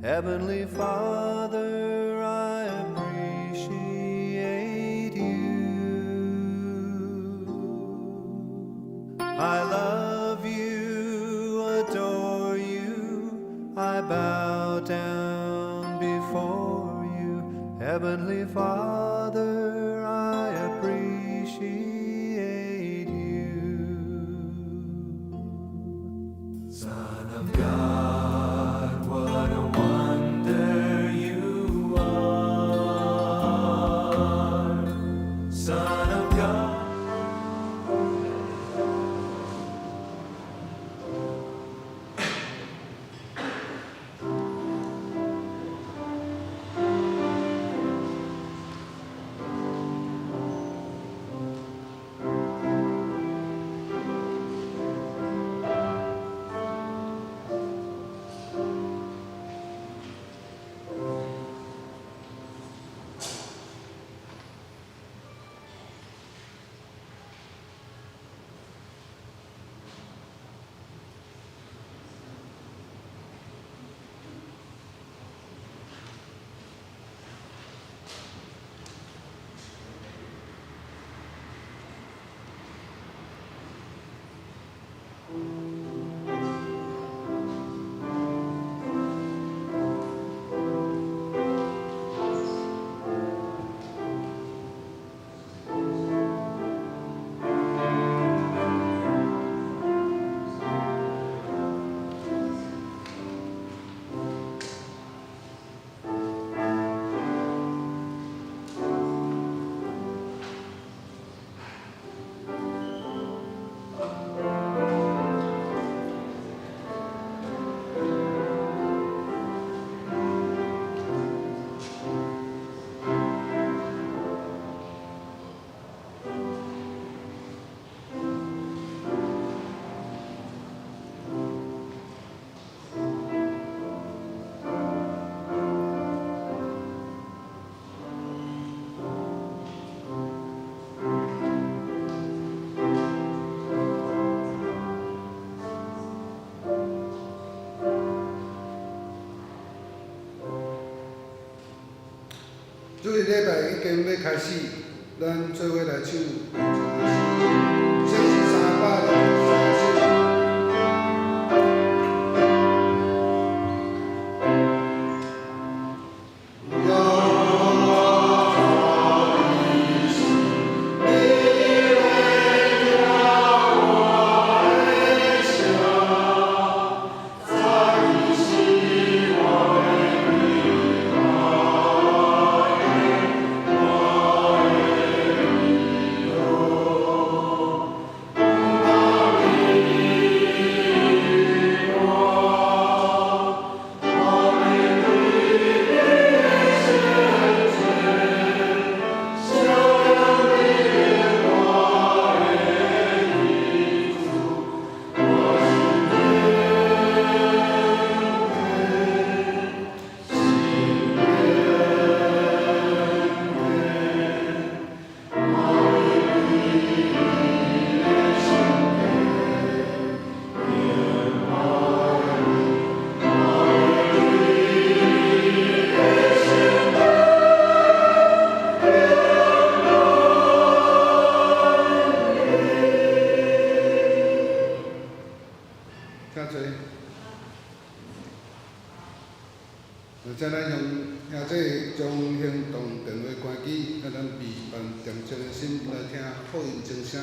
Heavenly Father, I appreciate you. I love you, adore you, I bow down before you. Heavenly Father, I appreciate you. Son of God, what a wonder you are. Son of God. 主日禮拜已經欲開始，咱做伙來唱一首詩，這是363首。請坐。就咱用兄弟將行動電話關機，咱備辦恬靜的心來聽福音鐘聲。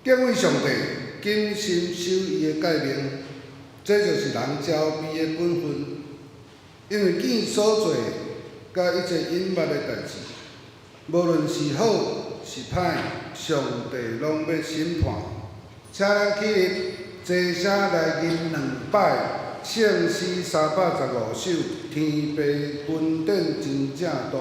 敬畏上帝，謹慎守伊的誡命，這就是人澆卑的本分。因為見所做佮一切隱密的代誌，無論是好是歹，上帝攏欲審判。請咱起立，齊聲來吟兩擺聖詩315首，天父恩典真正大。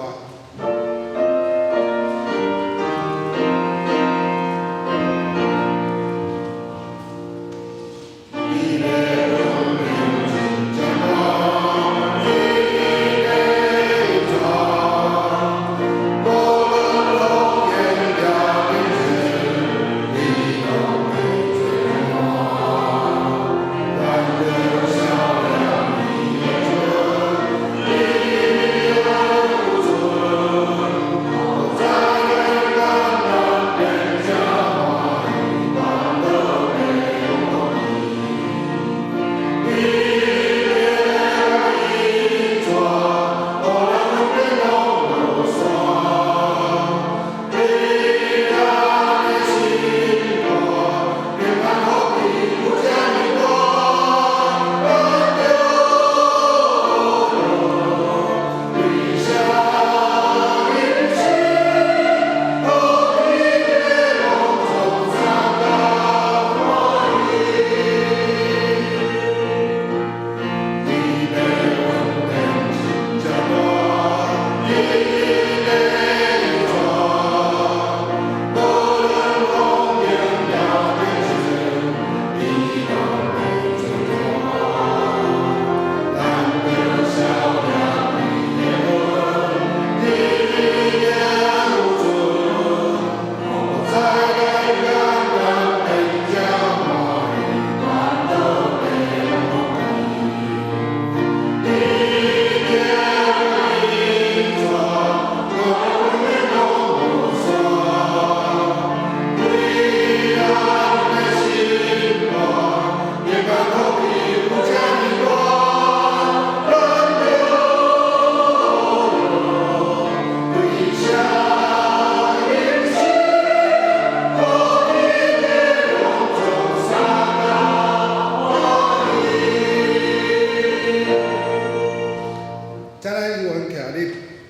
請咱猶原徛立，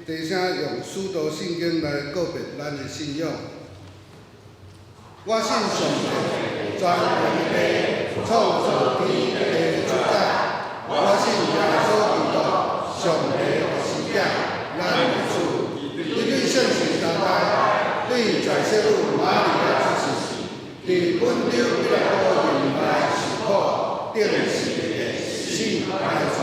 齊聲用使徒信經來告白咱的信仰。我信上帝，全能的父，創造天地主宰。我信耶穌基督，上帝獨生子，咱的主。伊對聖神誕胎，對在聖母瑪利亞出世，佇本丟彼拉多任內受苦，釘十字架，死埋葬，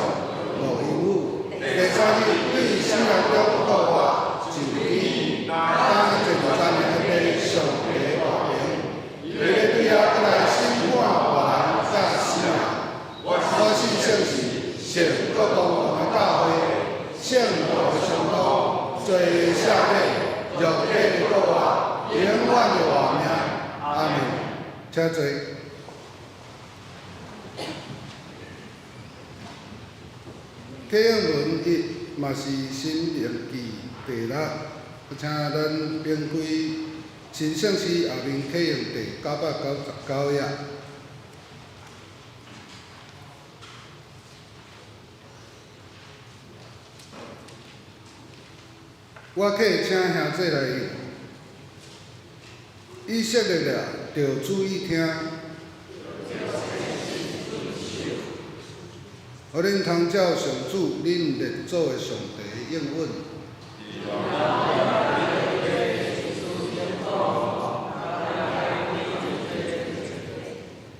落陰府。第三日對死人中復活，上天，當坐佇全能的父上帝右爿。伊欲對遐閣來審判活人佮死人。我信聖神，聖各公共的教會，聖徒的相通，罪的赦免，肉體的復活，永遠的活命。阿們。請坐。啟應文一嘛是申命記第六，請咱翻開新聖詩後面啟應第999頁。我客請兄弟來應，以色列啊，著注意聽，予恁通照上主恁列祖的上帝的應允。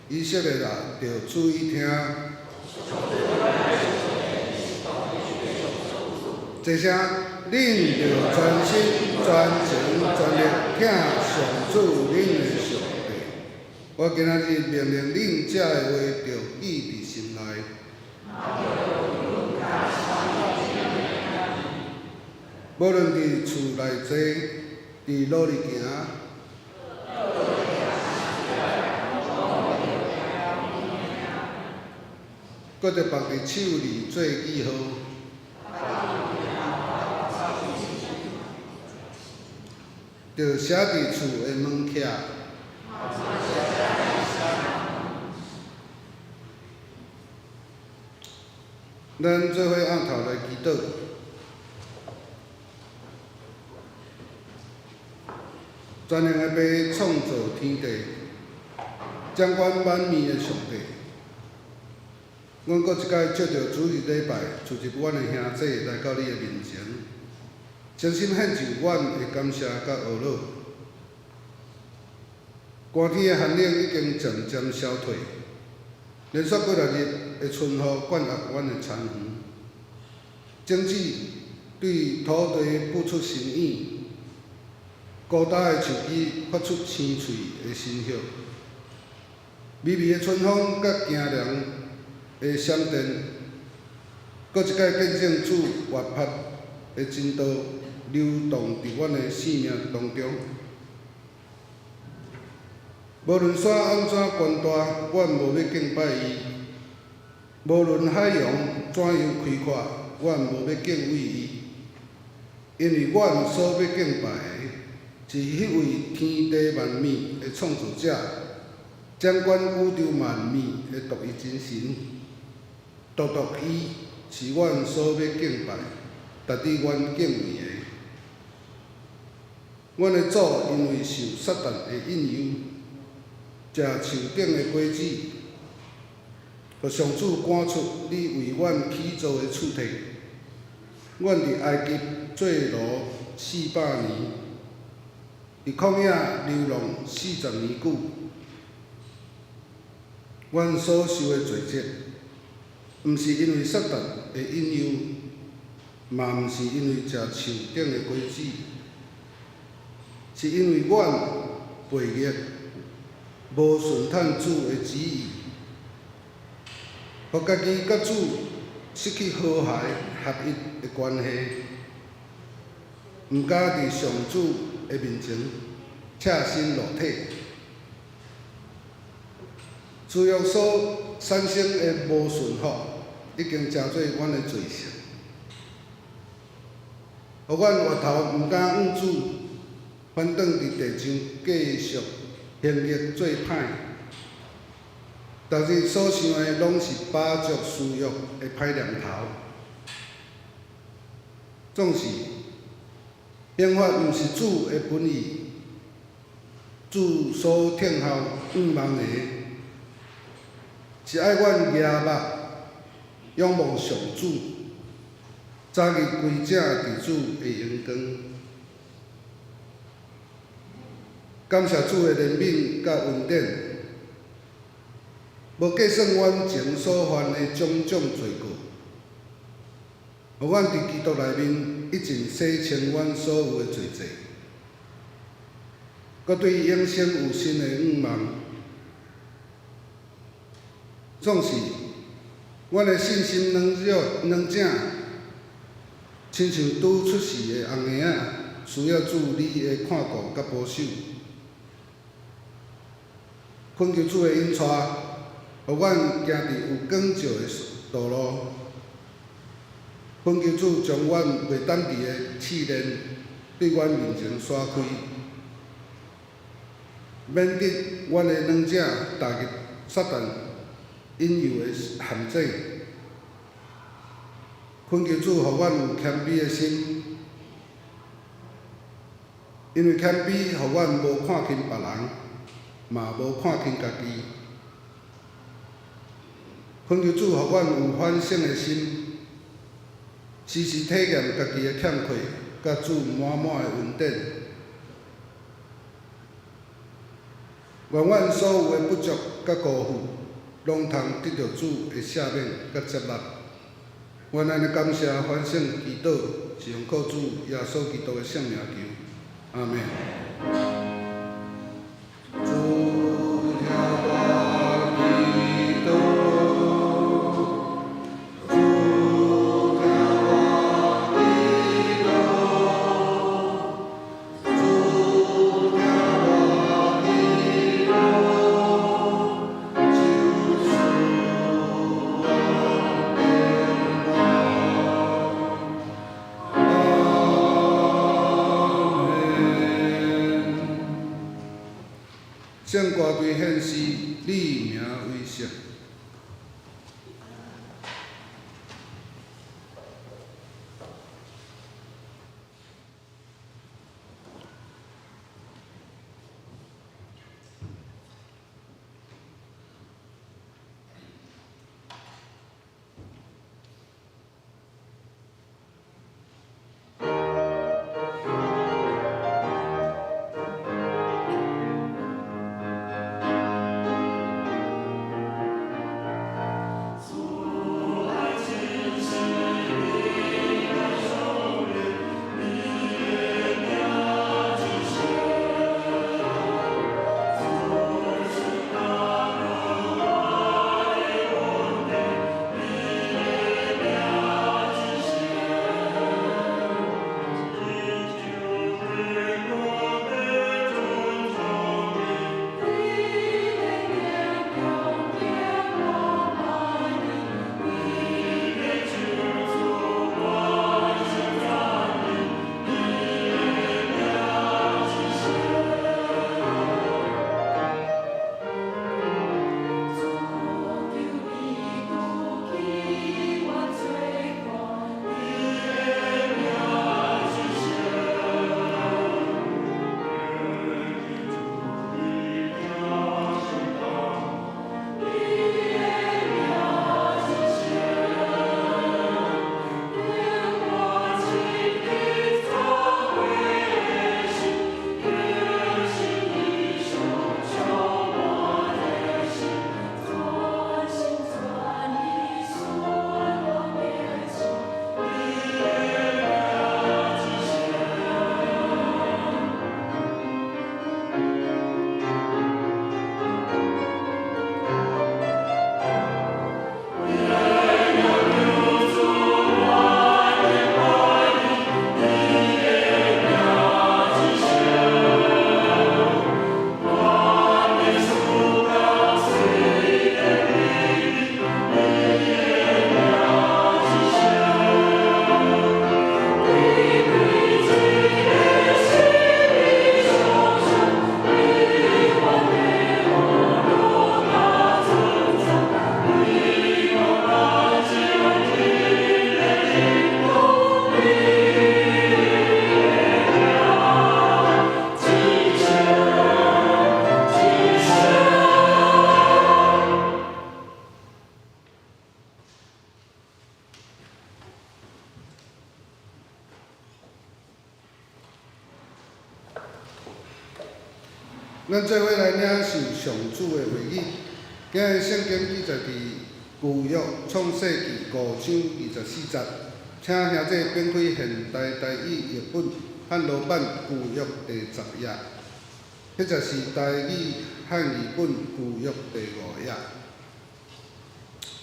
以色列啊，著注意聽。齊聲，恁著專心、專情、專力疼上主恁的上帝。我今仔日命令恁這个話，著記佇心內。無論佇厝內坐，佇路裡行，閣著縛佇手裡做記號。著寫佇厝的門徛。咱做伙徹頭來祈禱。全能的父創造天地，掌管萬物的上帝，阮閣一擺藉著主日禮拜，聚集阮的兄弟來到你的面前，誠心獻上阮的感謝佮懊惱。寒天的寒冷已經漸漸消退，連續幾若日的春雨灌壓阮的田園，種子對土地布出身影，孤單的樹枝發出青翠的新葉，微微的春風佮驚人的閃電，閣一擺見證主活潑的真道流動佇阮的生命當中。無論山按怎懸大，阮無欲敬拜伊；無論海洋怎樣開闊，阮無欲敬畏伊。因為阮所欲敬拜的，是彼位天地萬物的創造者，掌管宇宙萬物的獨一真神。獨獨伊是阮所欲敬拜、值得阮敬畏的。阮的祖因為受撒旦的引誘，食樹頂的果子，予上主趕出你為阮起造的厝體。阮佇埃及做奴400年，佇曠野流浪40年久。阮所受的罪責，毋是因為撒旦的引誘，嘛毋是因為食樹頂的果子，是因為阮悖逆，無順趁主的旨意，予家己佮主失去和諧合一的關係，毋敢佇上主的面前赤身露體。私欲所產生的無順服，已經成做阮的罪性，予阮回頭毋敢向主，反轉佇地上繼續行逆做歹，逐日所想的攏是飽足私欲的歹念頭。總是刑罰毋是主的本意，主所聽候向望的，是愛阮舉目仰望上主，早日歸正佇主的榮光。感謝主的憐憫佮恩典，無計算阮前所犯的種種罪過，予阮佇基督內面已經洗清阮所有的罪債，閣對永生有新的向望。總是，阮的信心軟弱軟正，親像拄出世的紅嬰仔，需要主你的看顧佮保守。懇求主的引帶，予阮行佇有光照的道路。懇求主將阮袂當治的試煉對阮面前徙開，免得阮的軟正踏入撒旦引誘的陷阱。懇求主予阮有謙卑的心，因為謙卑予阮無看輕別人，嘛無看輕家己。懇求主予阮有反省的心，時時體驗家己的欠缺，佮主滿滿的恩典。願阮所有的不足佮辜負，攏通得著主的赦免佮接納。阮按呢感謝反省祈禱，是奉靠主耶穌基督的聖名求，阿們。主聽我祈禱，主聽我祈禱，主聽我祈禱，求賜我平安。阿們。聖歌隊獻詩，你名為聖。咱做伙來領受上主的話語。今日聖經記載佇舊約創世記五章24節，請兄弟展開現代台語譯本漢羅版舊約第10頁，彼則是台語漢語本舊約第5頁。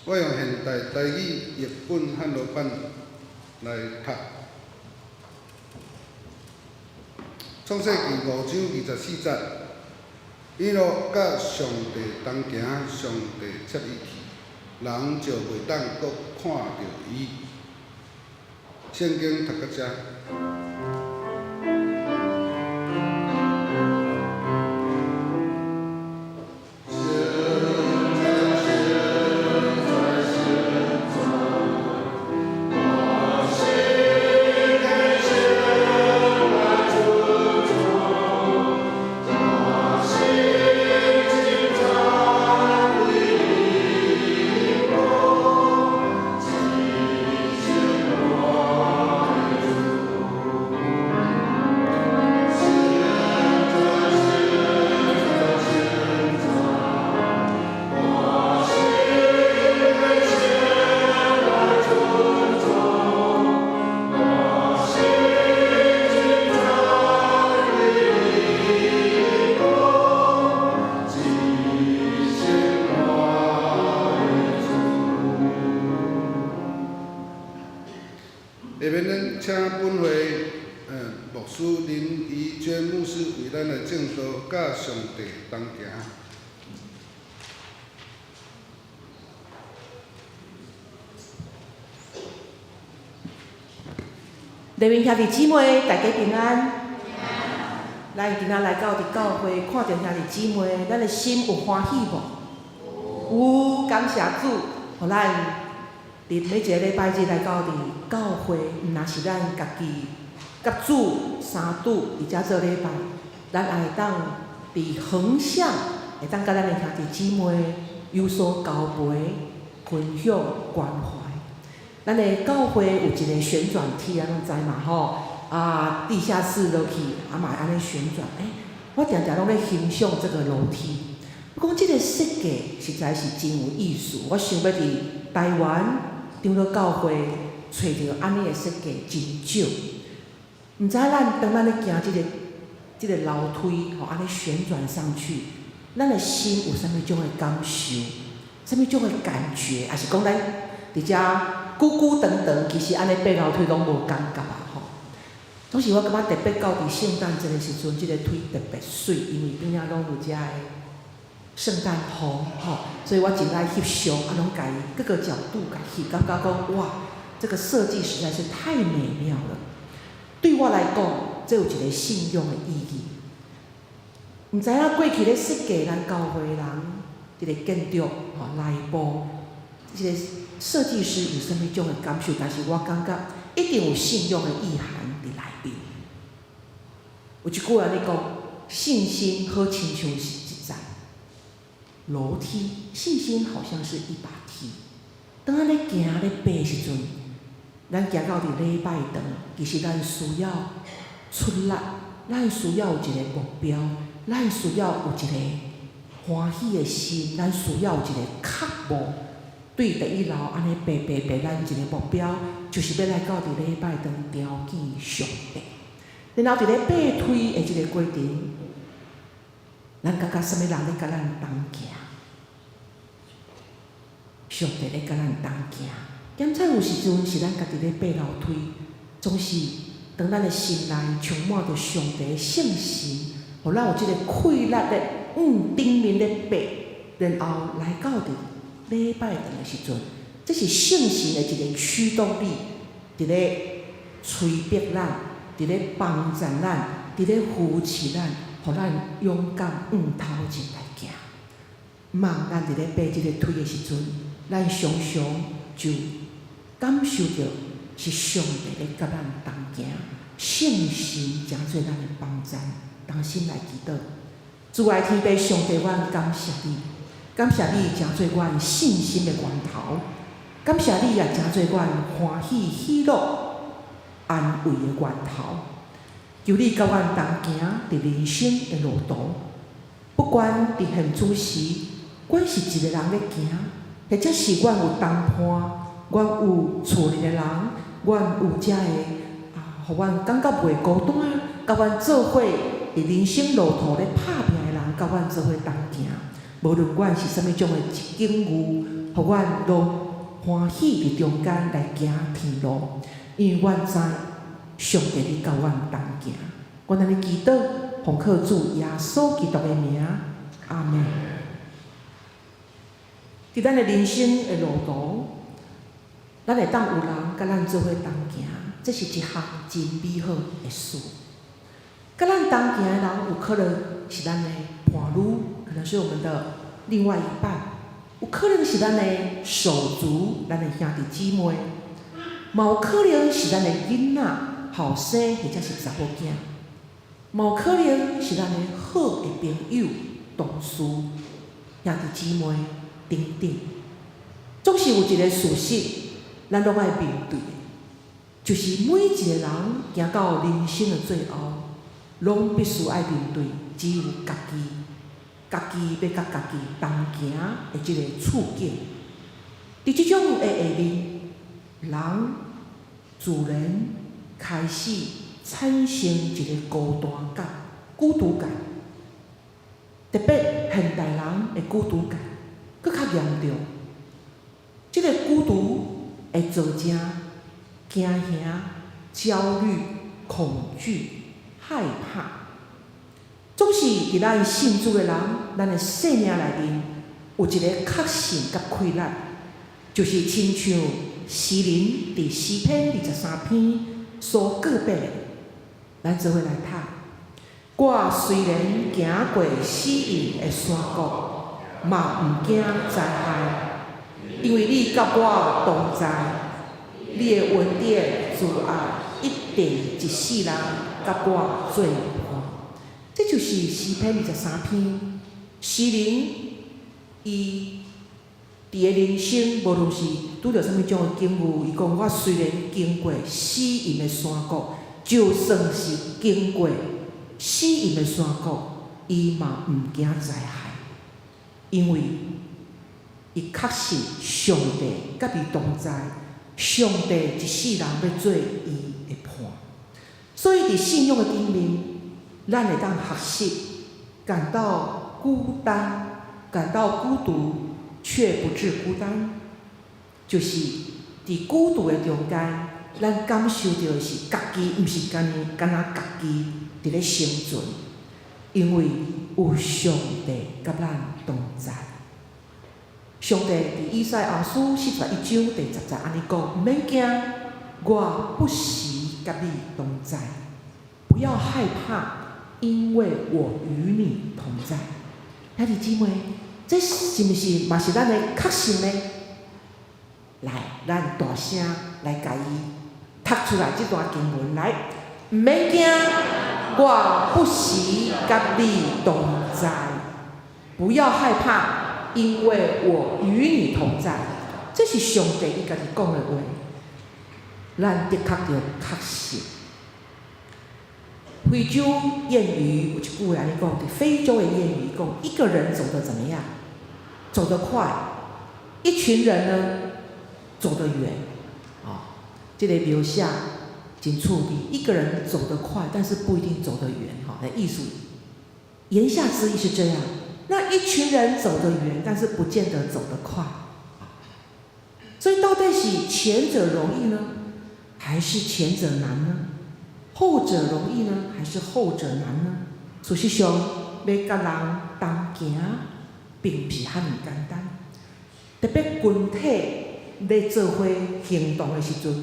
我用現代台語譯本漢羅版來讀。創世記五章24節，以諾佮上帝同行，上帝接伊去，人就袂當閣看著伊。聖經讀到遮。下面咱請本會牧師林怡娟牧師為咱來證道，佮上帝同行。黎明兄弟姊妹，大家平安。咱今仔來到佇教會，看著兄弟姊妹，咱的心有歡喜無？有，感謝主，予咱佇每一个禮拜日來到佇教會，毋若是咱家己佮主相拄佇遮做禮拜，咱也會當佇橫向會當佮咱的兄弟姊妹有所交陪、分享、關懷。咱的教會有一个旋轉梯，啊，攏知嘛吼？啊，地下室落去，啊嘛會按呢旋轉。欸，我定定攏咧欣賞這個樓梯。我講這个設計實在是真有意思。我想欲佇台灣長老教會揣著按呢的設計真少。毋知咱當咱咧行這个樓梯吼，按呢旋轉上去，咱的心有啥物種的感受？啥物種的感覺？抑是講咱佇遮久久長長，其實按呢爬樓梯攏無感覺啊吼。總是我感覺特別到佇聖誕節的時陣，這个梯特別媠，因為邊仔攏有遮的聖誕樹吼，所以我真愛翕相，啊，攏共伊各個角度共翕，感覺講哇，這個設計實在是太美妙了。對我來講，這有一個信仰的意義。毋知影過去咧設計咱教會人，這个建築吼內部，這个設計師有啥物種的感受？但是我感覺一定有信仰的意涵佇內面。有一句話按呢講，信心好親像是一層樓梯，信心好像是一把梯。當咱咧行咧爬的時陣，咱行到佇禮拜堂，其實咱需要出力，咱需要有一个目標，咱需要有一个歡喜的心，咱需要有一个腳步。對第一樓按呢爬爬爬，咱一个目標就是欲來到佇禮拜堂朝見上帝。然後佇咧爬梯的這个過程，咱感覺啥物人咧佮咱同行？上帝咧佮咱同行。檢查有時陣是咱家己咧爬樓梯，總是當咱的心內充滿著上帝的聖神，予咱有這个氣力咧往頂面咧爬，然後來到佇禮拜堂的時陣，這是聖神的一個驅動力，佇咧催逼咱，佇咧幫助咱，佇咧扶持咱，予咱勇敢往頭前來行。望咱佇咧爬這个梯的時陣，咱常常就感受著是上帝咧佮咱同行，聖神成做咱的幫贊，同心來祈禱。主愛天父上帝，阮感謝你，感謝你成做阮信心的源頭，感謝你也成做阮歡喜喜樂安慰的源頭。求你佮阮同行佇人生的路途，不管佇現此時，阮是一個人咧行，或者是阮有同伴，阮有厝裡的人，阮有遮个啊，予阮感覺袂孤單，佮阮做伙佇人生路途咧拍拚的人，佮阮做伙同行。無論阮是啥物種的境遇，予阮攏歡喜佇中間來行天路，因為阮知上帝你佮阮同行。阮按呢祈禱，奉靠主耶穌基督的名，阿門。佇咱的人生的路途，咱會當有人佮咱做伙同行，這是一項真美好的事。佮咱同行的人，有可能是咱的伴侶，可能是我們的另外一半，有可能是咱的手足，咱的兄弟姊妹，嘛有可能是咱的囡仔、後生或者是查某囝，嘛有可能是咱的好的朋友、同事、兄弟姊妹等等。總是有一个事實，咱攏愛面對的，就是每一個人行到人生的最後，攏必須愛面對只有家己，家己欲佮家己同行的這个處境。佇這種的下面，人自然開始產生一个孤單感、孤獨感。特別現代人的孤獨感閣較嚴重。這个孤獨會造成驚嚇、焦慮、恐懼、害怕。總是佇咱信主的人，咱的生命內面有一个確信佮氣力，就是親像詩人佇詩篇23篇所告白的，咱做伙來讀。我雖然行過死蔭的山谷，嘛毋驚災害，因為你佮我同在，你的恩典慈愛一定一世人佮我做伴。這就是詩篇23篇，詩人伊佇个人生，無論是拄著啥物種的境遇，伊講我雖然經過死蔭的山谷，就算是經過死蔭的山谷，伊嘛毋驚災害，因為伊確信上帝佮伊同在，上帝一世人欲做伊的伴。所以佇信仰的頂面，咱會當學習感到孤單，感到孤獨，卻不致孤單，就是佇孤獨的中間，咱感受著的是家己，毋是干呢干焦家己佇咧生存，因為有上帝佮咱同在。上帝佇以賽亞書41章第10節按呢講：毋免驚，我不時佮你同在，不要害怕，因為我與你同在。兄弟姊妹，這是毋是嘛是咱的確信呢？來，咱大聲來共伊讀出來這段經文來，毋免驚，我不時佮你同在，不要害怕，因為我與你同在。這是上帝伊家己講的話，咱的確著確信。非洲諺語有一句話按呢講，佇非洲的諺語講，一個人走得怎麼樣？走得快，一群人呢走得遠。哦，這個描寫真趣味。一個人走得快，但是不一定走得遠。哈，那意思，言下之意是這樣。那一群人走得遠，但是不見得走得快。所以到底是前者容易呢，還是前者難呢？後者容易呢，還是後者難呢？事實上，欲佮人同行，並毋是遐爾簡單。特別群體咧做伙行動的時陣，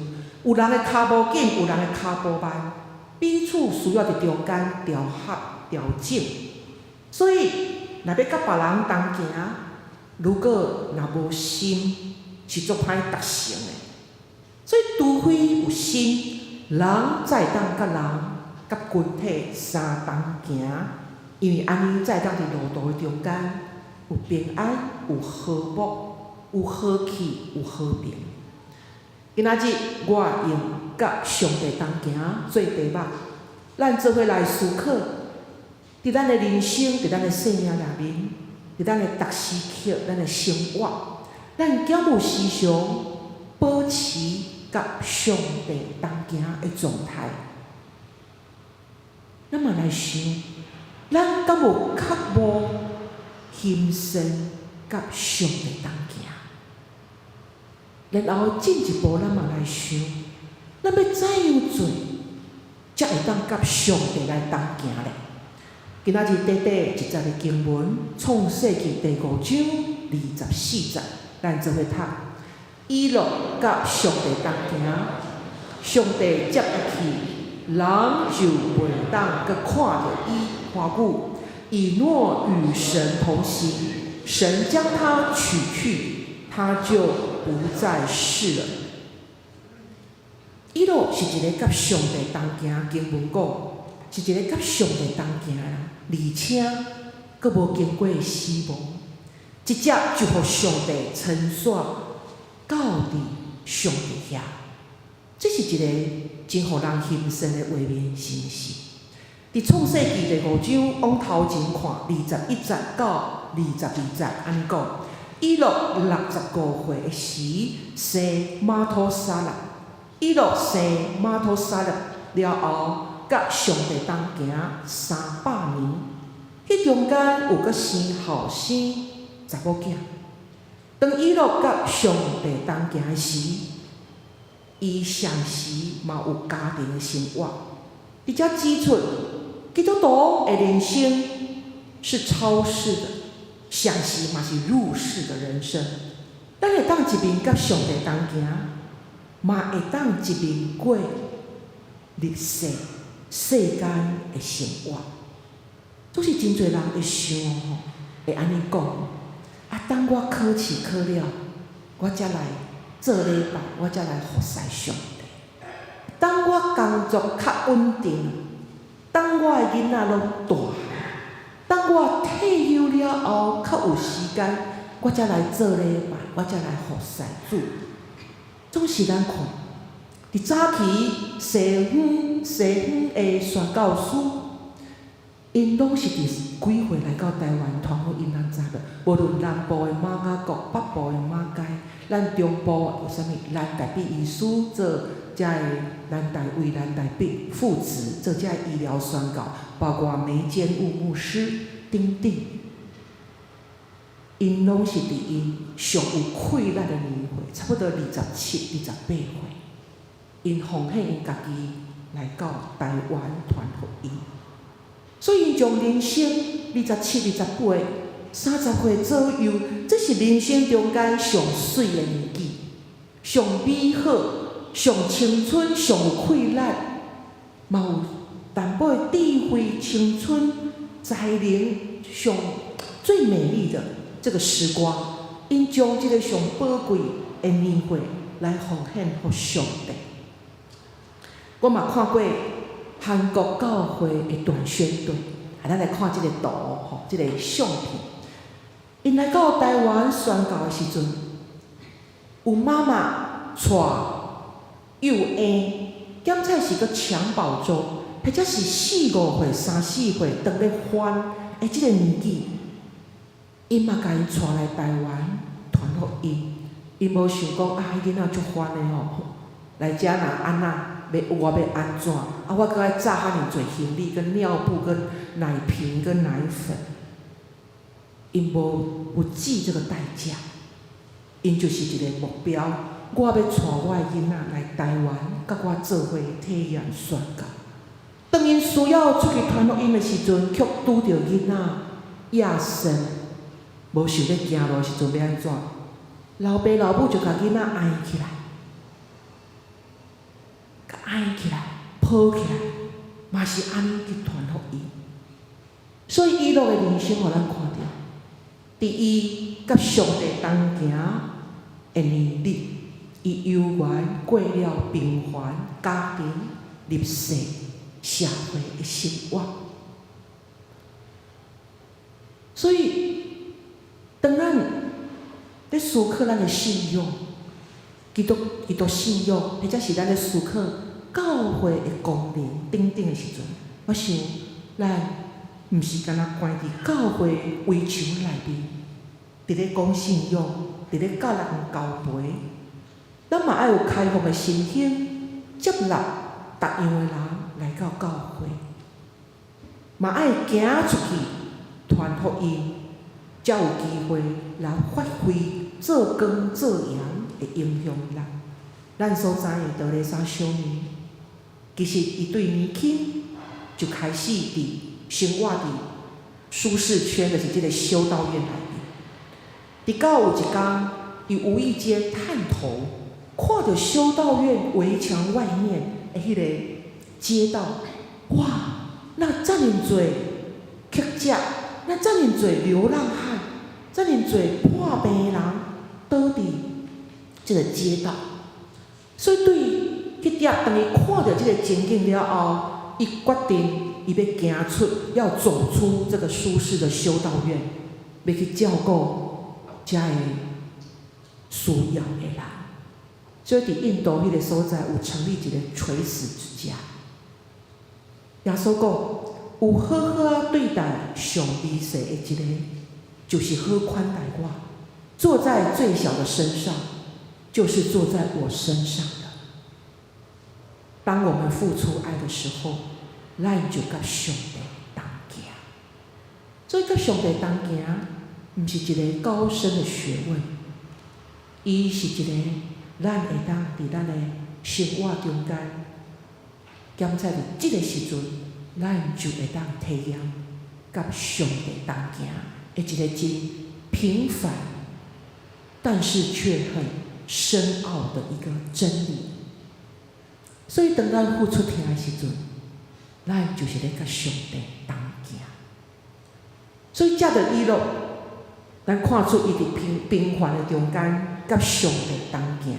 有人的跤步緊，有人的跤步慢，彼此需要佇中間調合、調整。所以，若欲佮別人同行，如果若無心，是足歹達成的。所以，除非有心，人才會當佮人、佮群體相同行，因為按呢才會當佇路途的中間有平安、有和睦、有和氣、有和平。今仔日我用佮上帝同行做題目，咱做伙來思考，佇咱的人生、佇咱的生命內面，佇咱的逐時刻、咱的生活，咱敢有時常保持佮上帝同行的狀態？咱嘛來想，咱敢有渴慕欣羨佮上帝同行？然後進一步，咱嘛來想，咱欲怎樣做，才會當佮上帝來同行咧？今仔日短短一節的經文，創世記第五章24節，咱做伙讀。以諾佮上帝同行，上帝接伊去，人就袂當閣看著伊偌久。以諾與神同行，神將他取去，他就不在世了。以諾是一个佮上帝同行，經文講是一個佮上帝同行的人，而且閣無經過死亡，直接就予上帝遷徙到佇上帝遐。這是一個真予人欣羨的畫面，是毋是？佇創世記第五章往頭前看，21節到22節，按呢講：以諾65歲的時，生瑪土撒勒。以諾生瑪土撒勒了後，佮上帝同行300年，彼中間有閣生後生查某囝。當以諾佮上帝同行的時，伊同時嘛有家庭的生活。佇遮指出，基督徒的人生是超世的，同時嘛是入世的人生。咱會當一面佮上帝同行，嘛會當一面過入世世間的生活。總是真濟人會想吼，會按呢講，啊，等我考試考了，我才來做禮拜，我才來服侍上帝。等我工作較穩定，等我的囡仔攏大，等我退休了後較有時間，我才來做禮拜，我才來服侍主。總是咱看，佇早期西方的宣教師，𪜶攏是佇幾歲來到台灣傳福音，咱知無？無論南部的馬雅國，北部的馬偕，咱中部有啥物？藍大筆醫師做遮的藍大為藍大筆父子做遮醫療宣教，包括梅堅務牧師等等，𪜶攏是佇𪜶上有氣力的年歲，差不多27、28歲，𪜶奉獻𪜶家己來到台灣傳福音。所以，𪜶將人生27、28、30歲左右，這是人生中間上媠的年紀，上美好、上青春、上有氣力，嘛有淡薄的智慧、青春、才能，上最美麗的這個時光，𪜶將這個上寶貴的年歲來奉獻予上帝。我嘛看過韓國教會的短宣隊，啊，咱來看這個圖吼，這個相片。𪜶來到台灣宣教的時陣，有媽媽帶幼嬰，檢測是閣襁褓中，或者是四五歲、三四歲，當咧翻的這個年紀，𪜶嘛共𪜶帶來台灣傳福音。𪜶無想講啊，彼囡仔足煩的吼，來遮若按怎，欲我欲按怎，啊，我閣愛紮遐爾濟行李，跟尿布、跟奶瓶、跟奶粉，𪜶無不計這個代價，𪜶就是一個目標，我欲帶我的囡仔來台灣，佮我做伙體驗宣教。當𪜶需要出去傳福音的時陣，卻拄著囡仔野生，無想欲行路的時陣欲按怎？老爸老母就共囡仔按起來，共按起來，抱起來，嘛是按呢去傳福音。所以以諾的人生，予咱看著，佇伊佮上帝同行的年日，伊猶原過了平凡家庭、入世、社會的生活。所以，當咱咧思考咱的信仰，基督信仰，或者是咱咧思考教會的功能等等的時陣，我想咱毋是干焦關佇教會圍牆內面，佇咧講信仰，佇咧佮人交陪，咱嘛愛有開放的心胸，接納逐樣的人來到教會，嘛愛行出去傳福音，才有機會來發揮做光做鹽的影響力。咱所知的德蕾莎修女，其實伊對年輕就開始佇生活佇舒適圈，就是這個修道院內面。直到有一工，伊無意間探頭，看著修道院圍牆外面的彼個街道，哇！那遮爾濟乞食，那遮爾濟流浪漢，遮爾濟破病的人，倒佇這個街道。所以對彼點，當伊看著這個情景了後，伊決定伊欲行出，要走出這個舒適的修道院，欲去照顧遮个需要的人。所以佇印度彼個所在有成立一個垂死之家。耶穌講，有好好仔對待上微細的一個，就是好款待我。坐在最小的身上，就是坐在我身上的。當我們付出愛的時候，咱就佮上帝同行。所以佮上帝同行，毋是一個高深的學問，伊是一個咱會當佇咱的生活中間，檢測佇這個時陣，咱就會當體驗佮上帝同行的一個真平凡，但是卻很深奧的一個真理。所以，當咱付出疼的時陣，咱就是咧佮上帝同行。所以藉著以諾，咱看出伊佇平平凡的中間，佮上帝同行。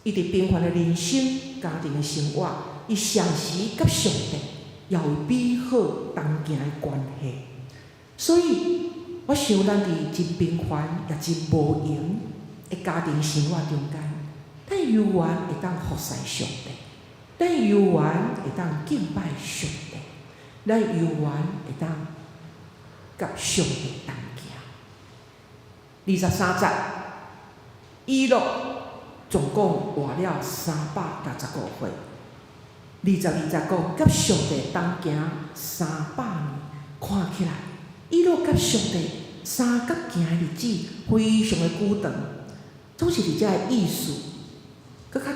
伊佇平凡的人生、家庭的生活，伊常時佮上帝也有美好同行的關係。所以，我想咱佇真平凡也真無閒的家庭生活中間，咱猶原會當服侍上帝，咱猶原會當敬拜上帝，咱猶原會當佮上帝同行。23節，以諾總共活了365歲。22節講，佮上帝同行300年，看起來，以諾佮上帝相佮行的日子非常的久長，總是佇遮的意思，閣較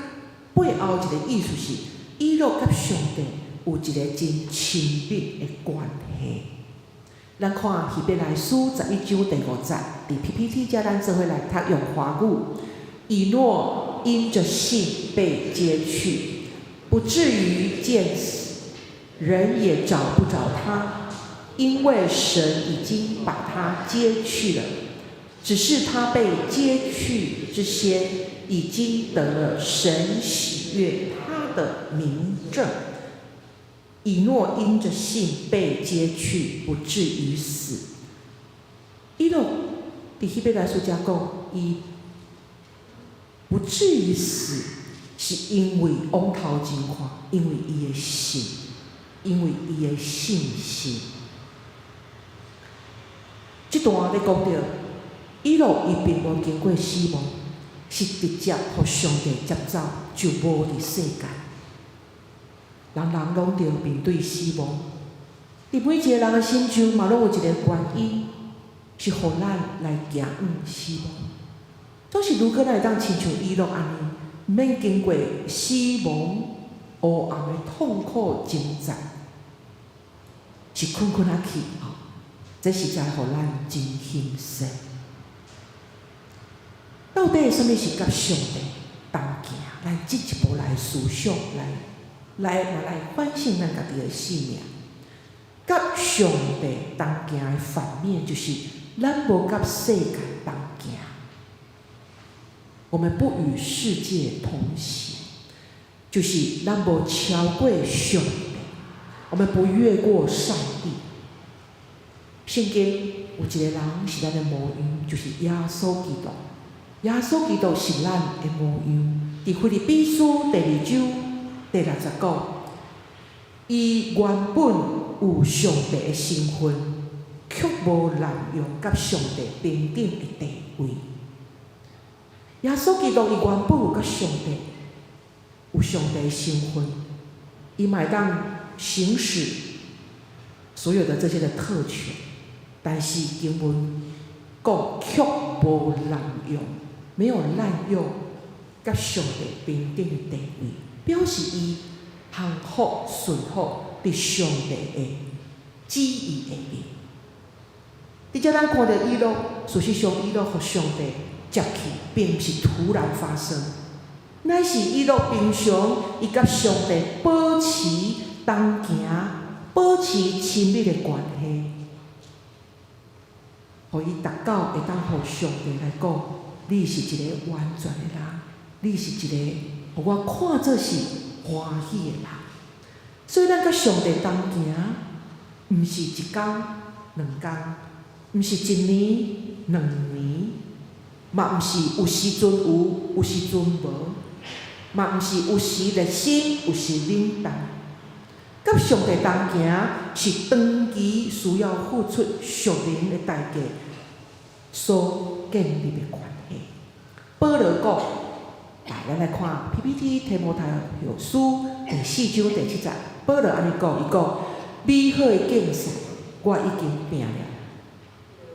背後一個意思是，以諾佮上帝有一個真親密的關係。咱看希伯來書11章第5節，佇 PPT 遮咱做伙來讀用華語。以諾因著信被接去，不至於見死，人也找不著他，因為神已經把他接去了。只是他被接去之先，已經得了神喜悅他的明證。以諾因著信被接去，不至於死。以諾佇希伯來書遮講，伊不至於死，是因為往頭前看，因為伊的信，因為伊的信心。這段咧講著，以諾伊並無經過死亡，是直接予上帝接走，就無佇世間。人人攏著面對死亡，佇每一個人的身上嘛，攏有一個原因，是予咱來行向死亡。總是如果咱會當親像以諾按呢，毋免經過死亡黑暗的痛苦掙扎，是睏睏仔去吼，這實在予咱真欣羨。到底啥物是佮上帝同行？咱進一步來思想，來來來反省咱家己的生命。佮上帝同行的反面，就是咱無佮世界同行。我們不與世界同行，就是咱無超過上帝，我們不越過上帝。聖經有一個人是咱的模樣，就是耶穌基督。耶穌基督是咱的模樣。佇腓立比書第二章第六節講，伊原本有上帝的身份，卻無濫用佮上帝平等的地位。耶穌基督伊原本有佮上帝有上帝的身份，伊嘛會當行使所有的這些的特權，但是經文講卻無濫用，沒有濫用佮上帝平等的地位，表示伊降服順服佇上帝的旨意下面。佇遮咱看著以諾，事實上以諾予上帝接去，並毋是突然發生，乃是以諾平常伊佮上帝保持同行、保持親密的關係，予伊達到會當予上帝來講，你是一个完全的人，你是一個予我看做是歡喜的人。所以咱佮上帝同行，毋是一工、兩工，毋是一年、兩年，嘛毋是有時陣有，有時陣無，嘛毋是有時熱心，有時冷淡。佮上帝同行是長期需要付出屬靈的代價所建立的關係。保羅講，來，咱來看 PPT 提摩太後書第四章第七節，保羅按呢講，伊講美好的競賽我已經拼了，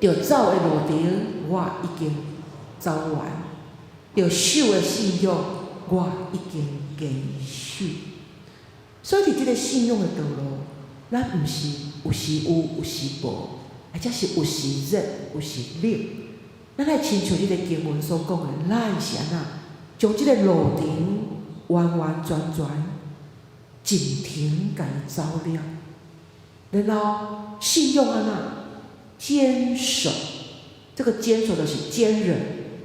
著走的路程我已經走完，著守的信仰我已經堅守。所以，佇這個信仰的道路，咱毋是有時有，有時無，或者是有時熱，有時冷。咱愛親像這個經文所講的，咱是按怎將這個路程完完全全盡情共伊走了。然後信仰按怎堅守，這個堅守就是堅忍，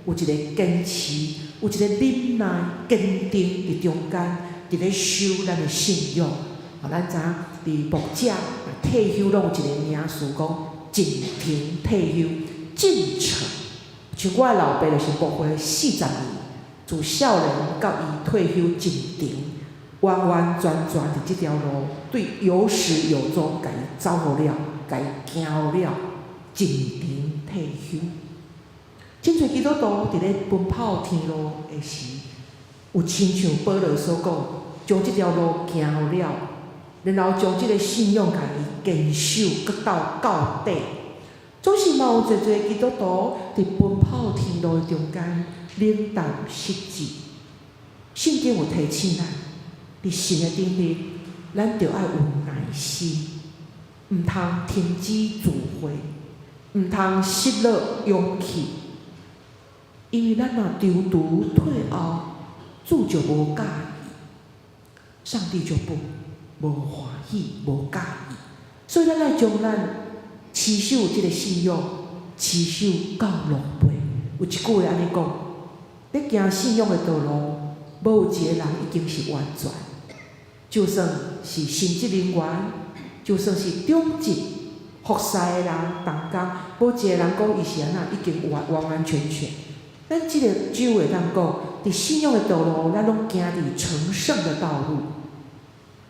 有一個堅持，有一個忍耐、堅定佇中間，佇咧修咱的信仰。吼，咱知影佇牧者退休攏有一個名詞講進程退休，進程。像我的老爸就是牧會40年，自少年到伊退休進程，完完全全佇這條路，對有始有終，共伊走予了，共伊行予了，進程退休。真濟基督徒佇咧奔跑天路的時，有親像保羅所講，將這條路行予了，然後將這個信仰共伊堅守，閣到到底。總是嘛有濟濟基督徒佇奔跑天路的中間冷淡失志。聖經有提醒咱，佇神的頂日，咱著愛有耐心，毋通停止聚會，毋通失落勇氣，因為咱若躊躇退後，主就無佮意，上帝就不無歡喜、無佮意。所以咱愛將咱持守這個信仰，持守到落尾。有一句話按呢講：咧行信仰的道路，無有一個人已經是完全。就算是神職人員，就算是長執服侍的人同工，無一個人講伊是按怎已經完完完全全。咱這個只會當講，佇信仰的道路，咱攏行佇成聖的道路，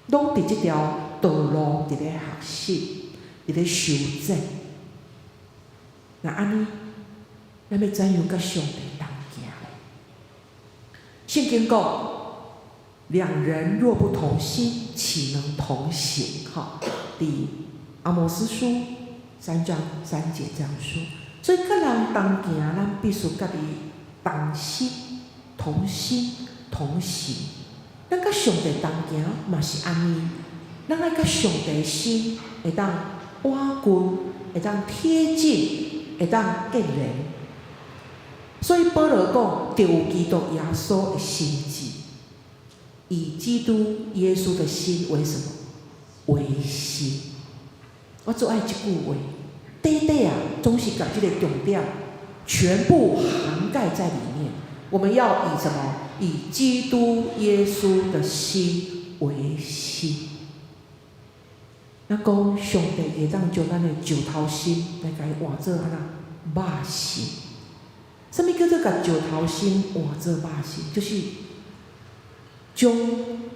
攏佇這條道路佇咧學習，佇咧修正。若按呢，咱欲怎樣佮上帝同行咧？聖經講，兩人若不同心，豈能同行？哈，佇阿摩司書3章3節這樣說。所以，佮人同行，咱必須佮伊同心、同心、同行。咱佮上帝同行嘛是按呢，咱愛佮上帝心會當倚近，會當貼近，會當結連。所以保羅講，著有基督耶穌的心志，以基督耶穌的心為什麼？為心。我足愛這句話，短短啊，總是共這個重點全部涵蓋在裡面。我們要以什麼？以基督耶穌的心為心。咱講上帝會當將咱的石頭心來共伊換做按怎肉心？啥物叫做共石頭心換做肉心？就是將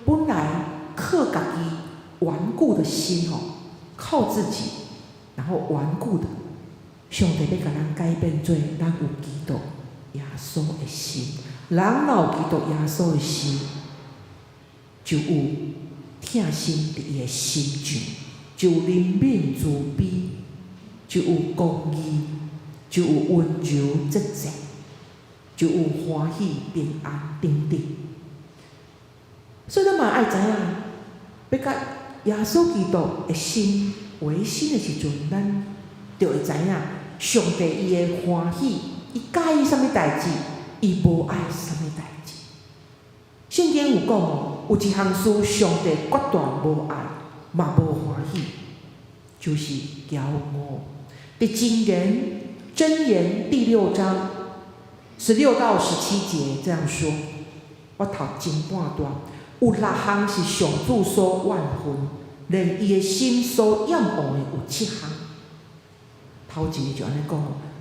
本來靠家己頑固的心吼，靠自己，然後頑固的，上帝欲共咱改變做咱有基督耶穌的心。人若有基督耶穌的心，就有疼心佇伊的心上，就有憐憫慈悲，就有公義，就有溫柔節制，就有歡喜平安等等。所以咱嘛愛知影，欲佮耶穌基督的心為心的時陣，咱就會知影上帝伊的歡喜，伊佮意啥物代誌，伊無愛啥物代誌。聖經有講哦，有一項事上帝決斷無愛，嘛無歡喜，就是驕傲。佇箴言第6章16到17節這樣說，我讀前半段，有六項是上主所怨恨，連伊的心所厭惡的有七項。頭一個就按呢講，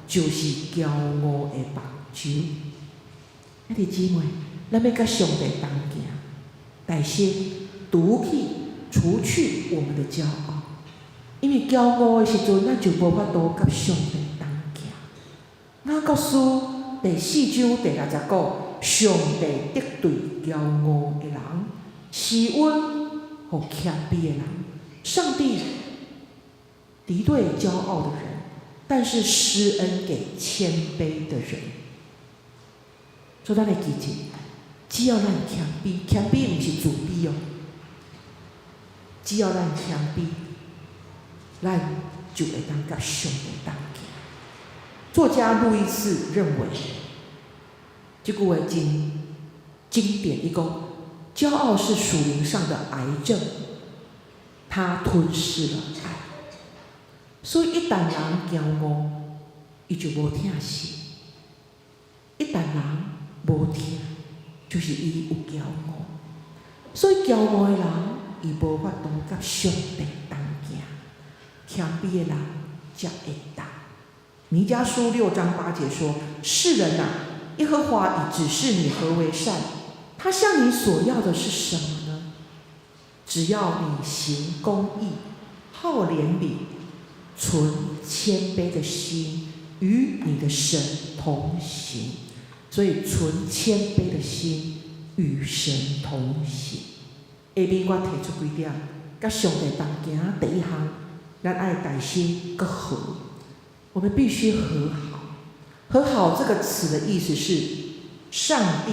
就是驕傲的目睭。兄弟姊妹，咱欲佮上帝同行，但是除去我們的驕傲，因為驕傲的時陣，咱就無法度佮上帝同行。雅各書第4章第6節講，上帝敵對驕傲的人，施恩予謙卑的人。上帝敵對驕傲的人，但是施恩給謙卑的人。所以咱會記住，只要咱謙卑，謙卑毋是自卑哦。只要咱謙卑，咱就會當佮上帝同行。作家路易斯認為，這句話真經典，伊講：驕傲是屬靈上的癌症，他吞噬了愛。所以一旦人驕傲，伊就無疼惜；一旦人無疼，就是伊有驕傲。所以驕傲的人，伊無法度佮上帝同行；謙卑的人才會當。彌迦書6章8節說：世人哪，耶和華已指示你何為善，他向你所要的是什麼呢？只要你行公義，好憐憫，存謙卑的心，與你的神同行。所以存謙卑的心，與神同行。下面我提出幾點，佮上帝同行第一項，咱愛帶心閣和。我們必須和好。和好這個詞的意思是，上帝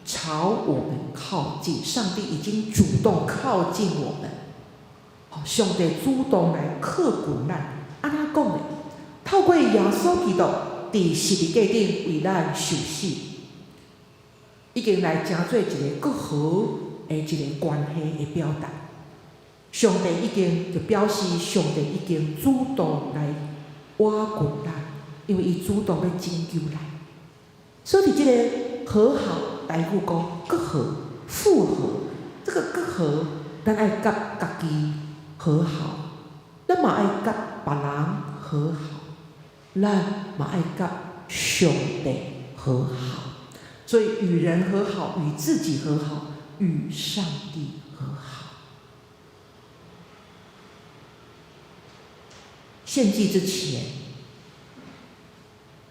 朝我們靠近，上帝已經主動靠近我們。好，上帝主動來靠近咱。按怎講呢？透過耶穌基督佇十字架頂為咱受死，已經來成做一個閣和的一個關係的表達。上帝已經就表示上帝已經主動來倚近咱，因為伊主動欲拯救咱。所以佇這個和好，台語講閣和、復和，這個閣和，咱愛佮家己和好，咱嘛愛佮別人和好，咱嘛愛佮上帝和好。所以與人和好，與自己和好，與上帝和好。獻祭之前，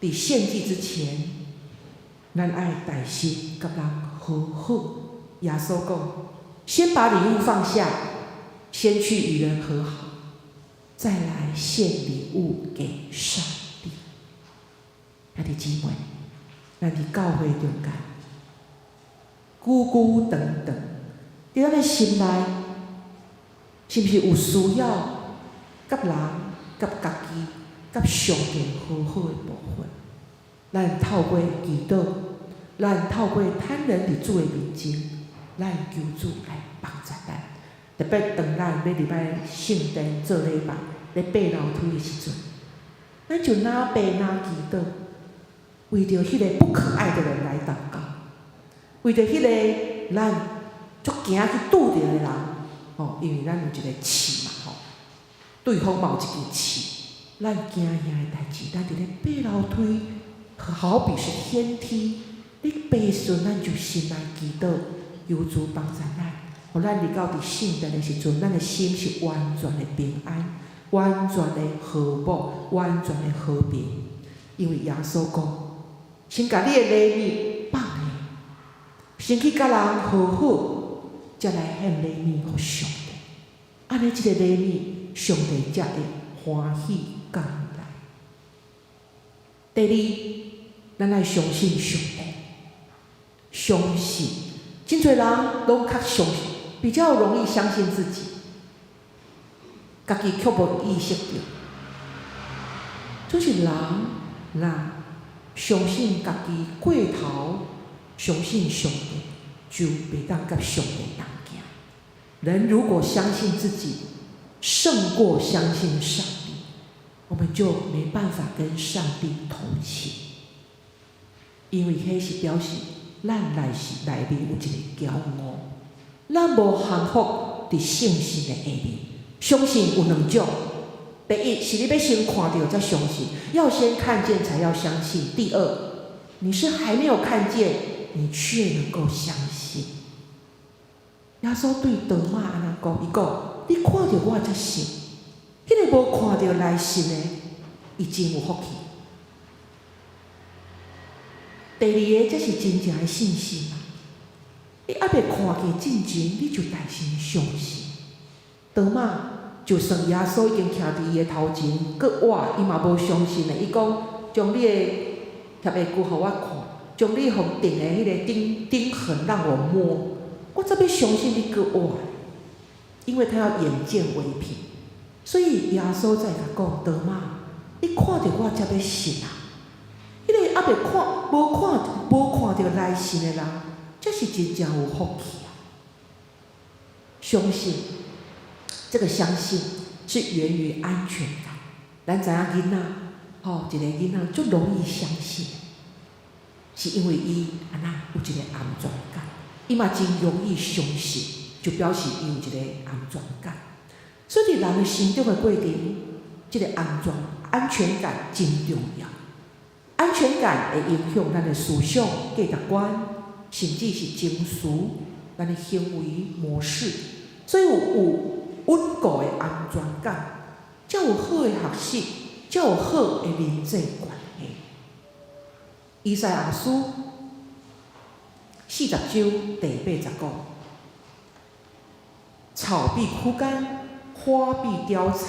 佇獻祭之前，咱愛帶心佮人和好。耶穌講：先把禮物放下，先去與人和好，再來獻禮物給上帝。兄弟姊妹，咱佇教會中間，久久長長，佇咱的心內，是毋是有需要佮人、佮家己、佮上帝和好的部分？咱透過祈禱，咱透過坦然佇主的面前，咱求主來幫助咱。特別當咱欲入來聖殿做禮拜，咧爬樓梯的時陣，咱就若爬若祈禱，為著彼个不可愛的人來禱告，為著彼个咱足驚去拄著的人，吼，因為咱有一个刺嘛，吼，對方嘛有一支刺，咱驚遐的代誌，咱佇咧爬樓梯，好比是天梯，你爬順，咱就心內祈禱，求主幫助咱，予咱入到佇聖殿的時陣，咱的心是完全的平安，完全的和睦，完全的和平。因為耶穌講，先共你的禮物放下，先去佮人和好，才來獻禮物予上帝。按呢，這个禮物，上帝才會歡喜降來。第二，咱愛相信上帝，相信。真濟人攏較相信，比較容易相信自己，家己卻無意識著。就是人若相信家己過頭，相信上帝，就袂當佮上帝同行。人如果相信自己勝過相信上帝，我們就沒辦法跟上帝同行，因為彼是表示咱內是內面有一个驕傲，咱無降服佇信心的下面。相信有兩種，第一是你欲先看著才相信，要先看見才要相信。第二，你是還沒有看見，你卻能夠相信。耶穌對多馬按呢講，伊講：你看著我才信，彼个無看著來信的，伊真有福氣。第二个，這是真正的信心啊！你猶未看見進前，你就大聲相信。多馬就算耶穌已經徛佇伊的頭前，閣活，伊嘛無相信的。伊講：將你的疊的骨予我看，將你予釘的彼个釘釘痕讓我摸，我才欲相信你閣活。因為他要眼見為憑，所以耶穌才共講：多馬，你看著我才欲信啊！彼个猶未看、無看、無看著來信的人，這是真正有福氣啊！相信，這個相信是源於安全感。咱知影囡仔，吼，一個囡仔足容易相信，是因為伊按怎有一個安全感，伊嘛真容易相信，就表示伊有一個安全感。所以佇人的成長的過程，這個安全感真重要。安全感會影響咱的思想、價值觀，甚至是情緒、咱的行為模式。所以有穩固的安全感，才有好的學習，才有好的人際關係。以賽亞書40章第8節講：草必枯乾，花必凋殘，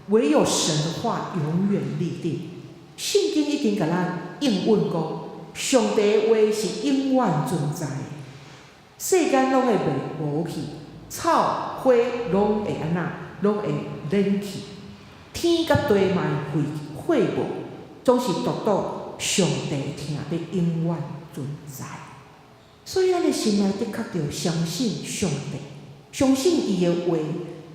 唯有神的話永遠立定。聖經已經共咱應允講，上帝話是永遠存在的，世間攏會無去，草花攏會按怎，攏會免去，天佮地嘛會廢無，總是獨獨上帝疼欲永遠存在。所以，咱的心內的確著相信上帝，相信伊的話，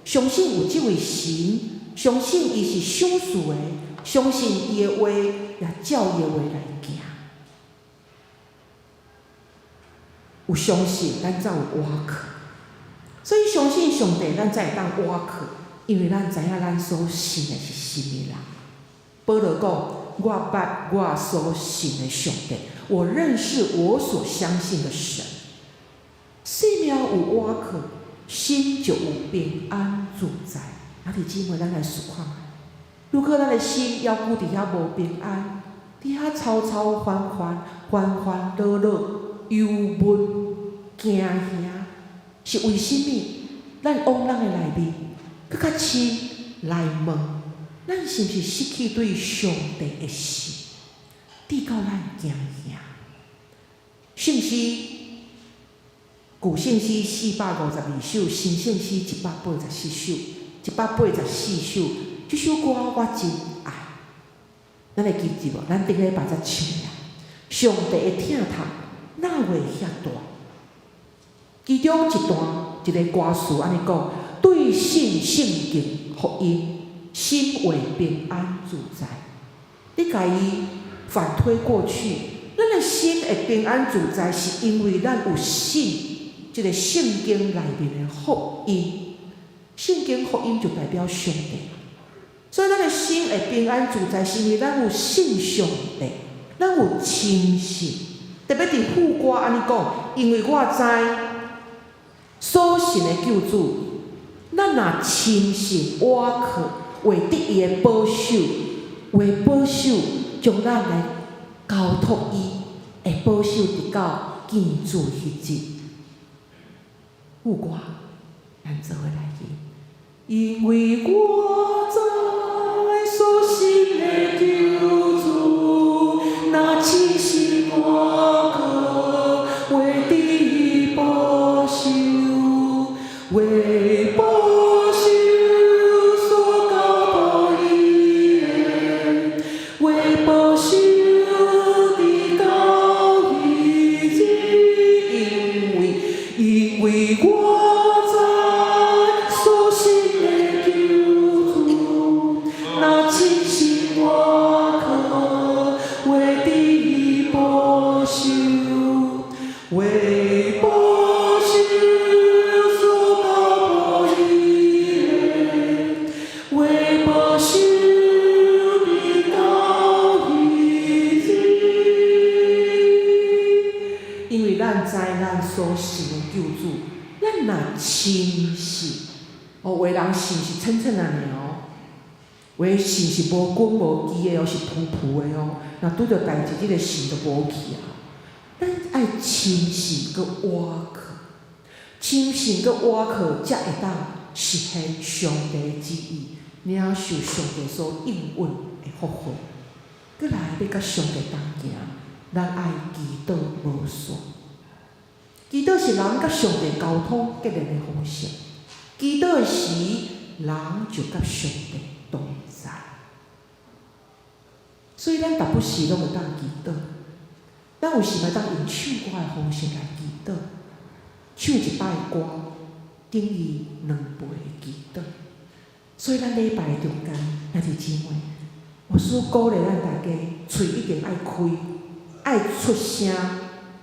相信有這位神，相信伊是賞賜的，相信伊的話，也照伊的話來行。有相信，咱才有倚靠。所以，相信上帝，咱才會當倚靠，因為咱知影咱所信的是啥物人。保羅講：我捌我所信的上帝，我認識我所相信的神。生命有倚靠，心就有平安自在。兄弟姊妹，咱來思考。如果咱的心猶閣佇遐無平安，佇遐吵吵煩煩、煩煩惱惱、憂悶、驚嚇，是為啥物？咱往咱的內面，閣較深來問，咱是毋是失去對上帝的信，直到咱驚嚇？聖詩舊聖詩452首，新聖詩184首，184首，這首歌我真愛。咱會記得無？咱頂禮拜才唱的。上帝的疼痛哪會遐大？其中一段一个歌詞按呢講：對信聖經福音，心會平安自在。你共伊反推過去，咱的心會平安自在，是因為咱有信這個聖經內面的福音。聖經福音就代表上帝，所以咱的心會平安自在，是因為咱有信上帝，咱有深信。特別佇副歌按呢講，因為我知所信的救主，咱若深信倚靠，會得伊的保守，為保守將咱來交託伊，會保守直到見主彼日。副歌，咱做伙來去。因為我知所信的救主，若深信倚靠，會得伊保守，為保守所交託伊的，為保守直到彼日，因為我知所信的救主，若深信倚靠，會得伊保守，為保守所交託伊的，為保守直到彼日。因為咱知咱所信的救主，咱若深信，哦，有的人信是淺淺仔爾哦，有的信是無根無基的哦，是浮浮的哦。若拄著代誌，這個信就無去啊。咱愛深信閣倚靠，深信閣倚靠，才會當實現上帝旨意，領受上帝所應允的福分。閣來欲佮上帝同行，咱愛祈禱無煞。祈禱是人佮上帝溝通結連的方式。祈禱的時，人就佮上帝同在。所以咱逐不時攏會當祈禱。咱有時嘛會當用唱歌的方式來祈禱，唱一擺歌，等於兩倍的祈禱。所以咱禮拜中間，兄弟姊妹，牧師鼓勵咱大家，喙一定愛開，愛出聲，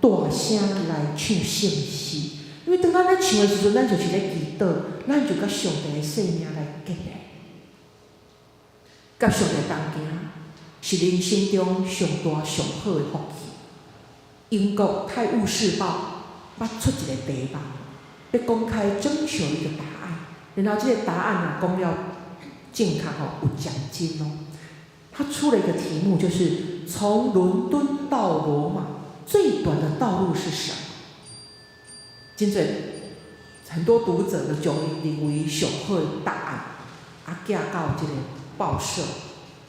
大聲來唱聖詩。因為當咱咧唱的時陣，咱就是咧祈禱，咱就佮上帝的生命來結連，佮上帝同行，是人生中上大上好的福氣。英國《泰晤士報》捌出一個題目，欲公開徵求一個答案，然後這個答案啊講了正確吼，有獎金哦。他出了一個題目，就是從倫敦到羅馬最短的道路是什麼？真濟很多讀者就將伊認為上好的答案，啊寄到這個報社。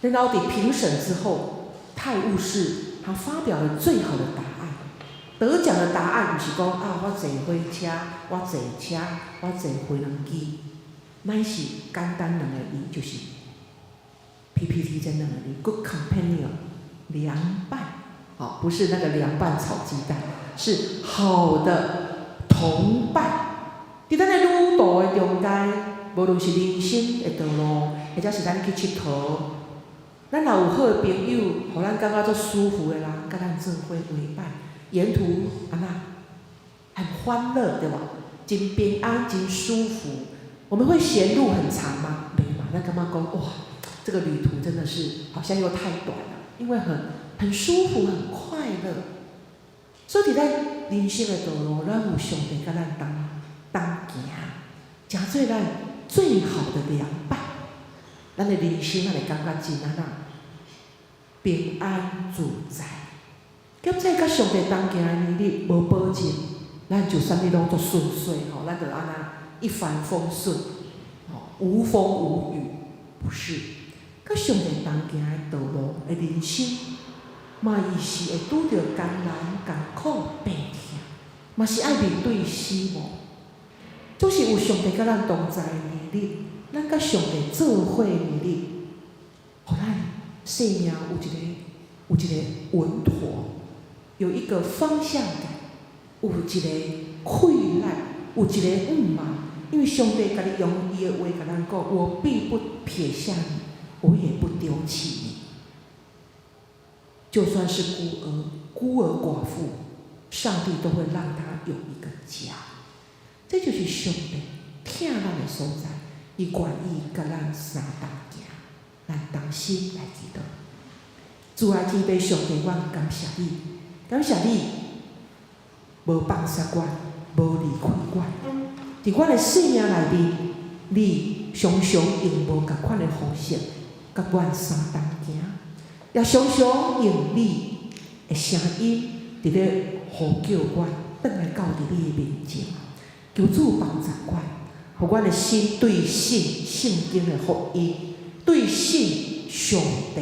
然後佇評審之後，泰晤士他發表了最好的答案。得獎的答案毋是講啊，我坐火車，我坐車，我坐飛輪機，乃是簡單兩個字，就是 PPT 這兩個字，Good companion，良伴，好，不是那個涼拌炒雞蛋，是好的同伴。佇咱的旅途的中間，無論是人生的道路，或者是咱去𨑨迌，咱若有好的朋友，予咱感覺足舒服的人，佮咱做伙為伴，沿途按怎很歡樂，對無？真平安，真舒服。我們會嫌路很長嗎？袂嘛，咱感覺講哇，這個旅途真的是好像又太短了，因為很舒服，很快樂。所以佇咱人生的道路，咱有上帝佮咱同行，誠做咱最好的良伴。咱的人生，咱會感覺真按怎平安自在。兼且佮上帝同行的年日，無保證，咱就啥物攏足順遂吼，咱就按怎一帆風順，吼無風無雨，不是。佮上帝同行的道路的人生，嘛伊是會拄著艱難、艱苦、病痛，嘛是愛面對死亡。總是有上帝佮咱同在的年日，咱佮上帝做伙的年日，予咱生命有一個穩妥，有一個方向感，有一個氣力，有一個向望。因為上帝家己用伊的話共咱講：我必不撇下你，我也不丟棄你。就算是孤兒、孤兒寡婦，上帝都會讓他有一個家。這就是上帝疼咱的所在，伊願意佮咱相同行，咱同心來祈禱。主愛天父上帝，阮感謝你，感謝你無放捨阮，無離開阮。佇阮的生命內面，你常常用無仝款的方式，佮阮相同行，也常常用你的聲音佇咧呼叫阮，轉來到佇你的面前。求主幫助阮，予阮的心對信聖經的福音，對信上帝，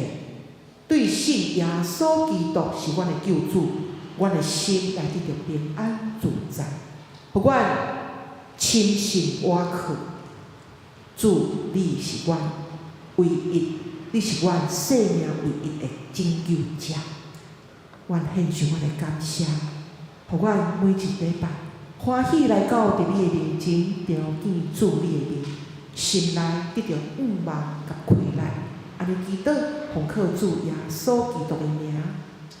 對信耶穌基督是阮的救主，阮的心來得著平安自在，予阮深信倚靠主，你是阮唯一，你是阮生命唯一的拯救者。阮獻上阮的感謝，予阮每一禮拜歡喜來到佇你的面前，朝見主你的面，心內得著向望佮氣力。按呢祈禱，奉靠主耶穌基督的名，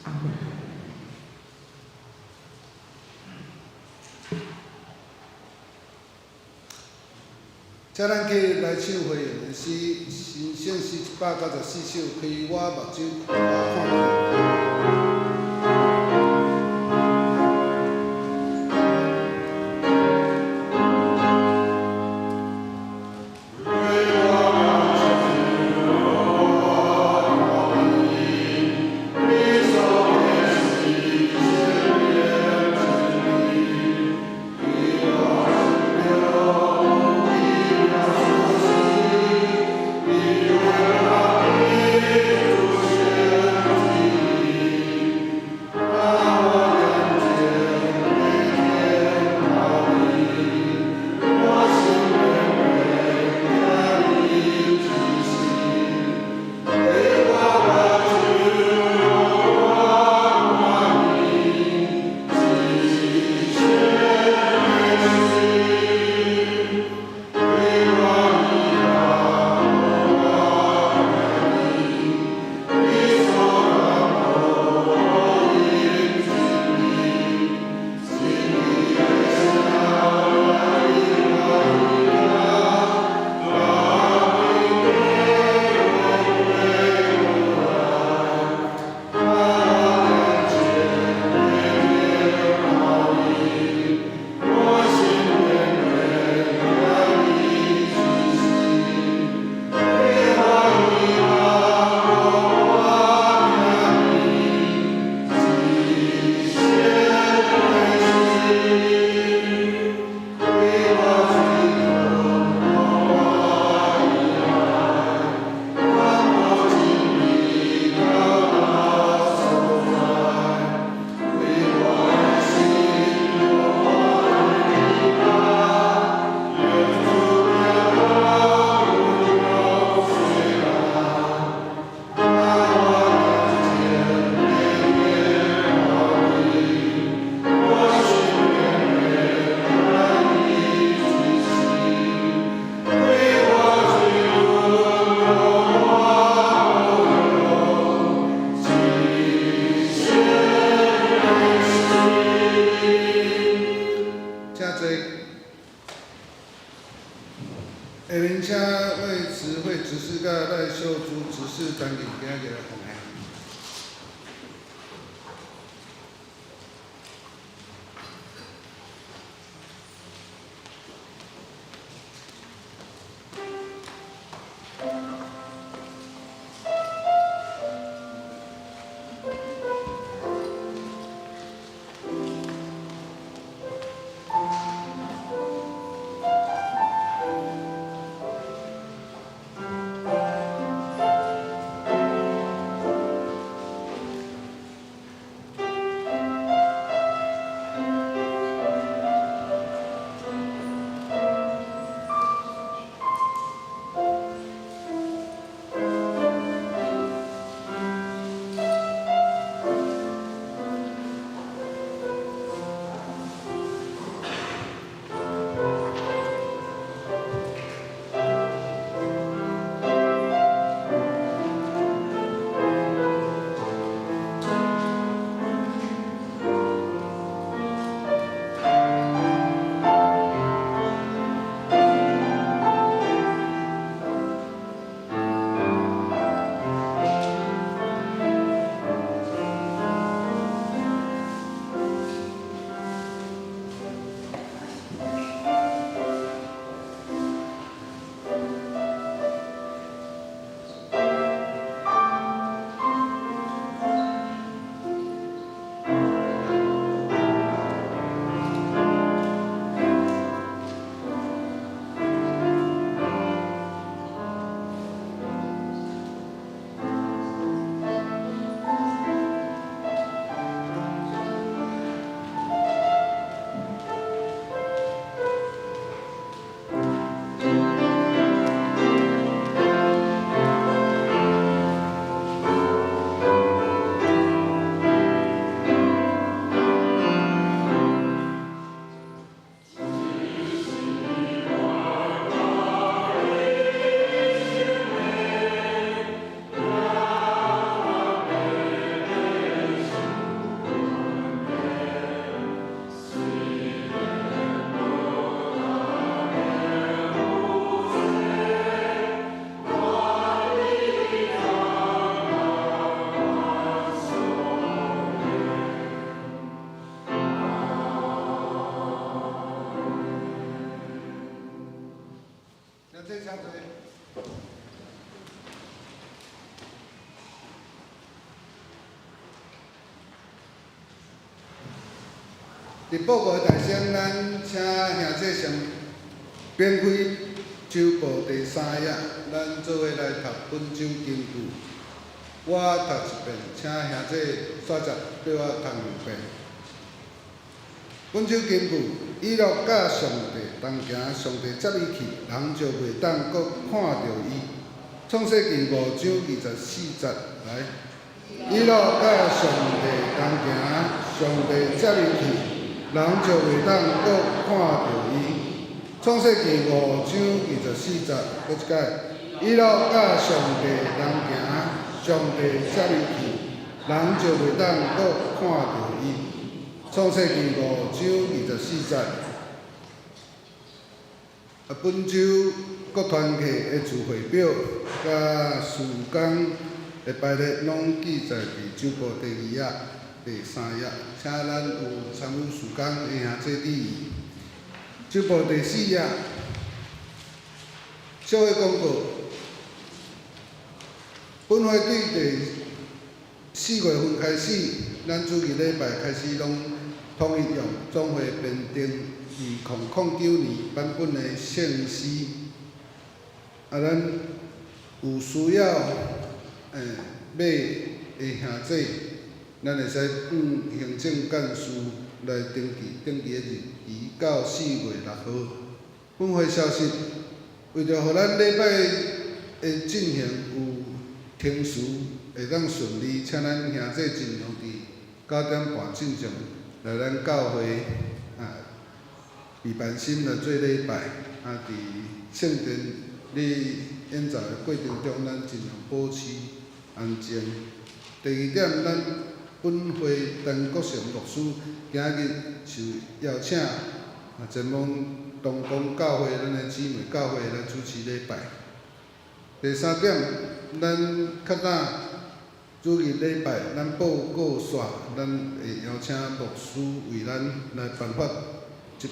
阿門。請咱起來唱回應的詩，新聖詩194首，開我目睭，予我看見。師佮賴秀珠執事擔任今日的奉獻。這請坐。佇報告的大聲，咱請兄姐先展開週報第三頁，咱做伙來讀本週經句。我讀一遍，請兄姐煞節綴我讀兩遍。本周經句，以諾佮上帝同行，上帝接伊去，人就袂當閣看著伊。創世記5章24節來。以諾佮上帝同行，上帝接伊去，人就袂當閣看著伊。創世記5章24節，閣一擺。以諾佮上帝同行，上帝接伊去，人就袂當閣看著伊。創世記5章24節。啊，本週各團契的聚會表佮事工的排列，攏記載佇週報第二頁、第三頁，請咱有參與事工的兄弟注意。週報第四頁，小會廣告。本會對第4月份開始，咱主日禮拜開始攏統一用總會編訂2009年版本的聖詩。啊，咱有需要買的兄弟，咱會使向行政幹事來登記，登記的日期到4月6號。本會消息，為著予咱禮拜的進行有程序會當順利，請咱兄弟盡量佇9點半進前來咱教會啊，備辦心來做禮拜。啊，佇聖殿咧演奏的過程中，咱盡量保持安靜。第二點，咱本會陳國成牧師今日受邀請，啊，前往東光教會咱的姊妹教會來主持禮拜。第三點，咱較早主日禮拜，咱報告煞，咱會邀請牧師為咱來頒發113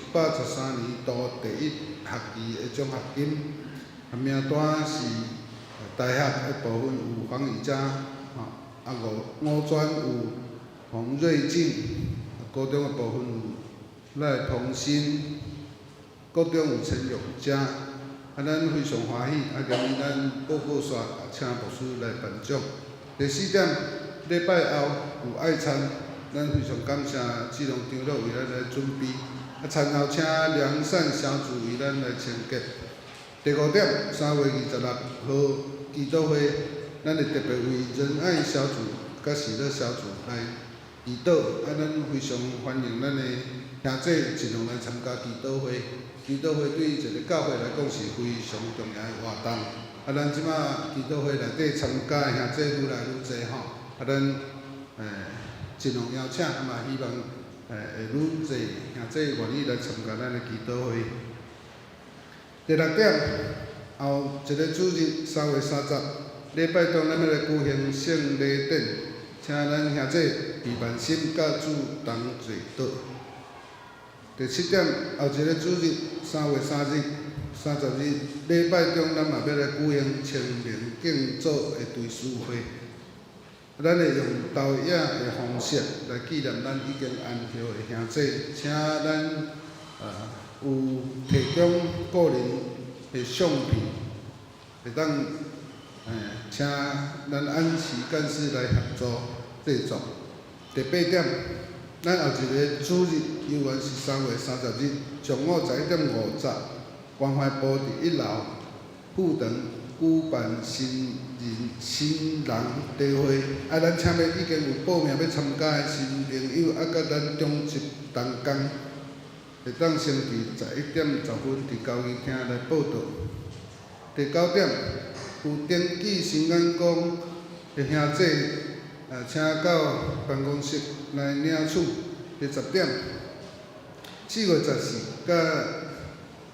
年度第一學期的獎學金。啊，名單是大學的部分有黃以佳，吼，啊五專有洪瑞靜，高中的部分有賴鵬新，國中有陳永嘉。啊，咱非常歡喜，啊，今日咱報告煞，請牧師來頒獎。第四點，禮拜後有愛餐，咱非常感謝志龍長老為咱來準備。啊，餐後請良善小組為咱來清潔。第五點，3月26號祈禱會，咱會特別為仁愛小組佮喜樂小組來祈禱。啊，咱非常歡迎咱的兄弟盡量來參加祈禱會。祈禱會對一個教會來講是非常重要的活動。啊，咱這馬祈禱會內底參加的兄弟愈來愈濟吼。啊，咱盡量邀請，啊嘛希望會愈濟兄弟願意來參加咱的祈禱會。第六點，後一個主日3月30，禮拜中咱欲來舉行聖禮典，請咱兄弟彼萬心佮主同坐桌。第七點，後一個主日3月3日、30日禮拜中，咱嘛欲來舉行清明敬祖的追思會。咱會用投影的方式來紀念咱已經安息的兄弟，請咱有提供個人的相片，會當請咱安息幹事來協助製作。第八點，咱後一個主日，猶原是3月30日上午11點50，關懷部佇一樓副堂舉辦新人新人茶會。啊，咱請欲已經有報名欲參加的新朋友，啊，佮咱長執同工，會當先佇11點10分佇交誼廳來報到。第九點，有登記新眼光的兄弟，請到辦公室來領取。第十點，4月14佮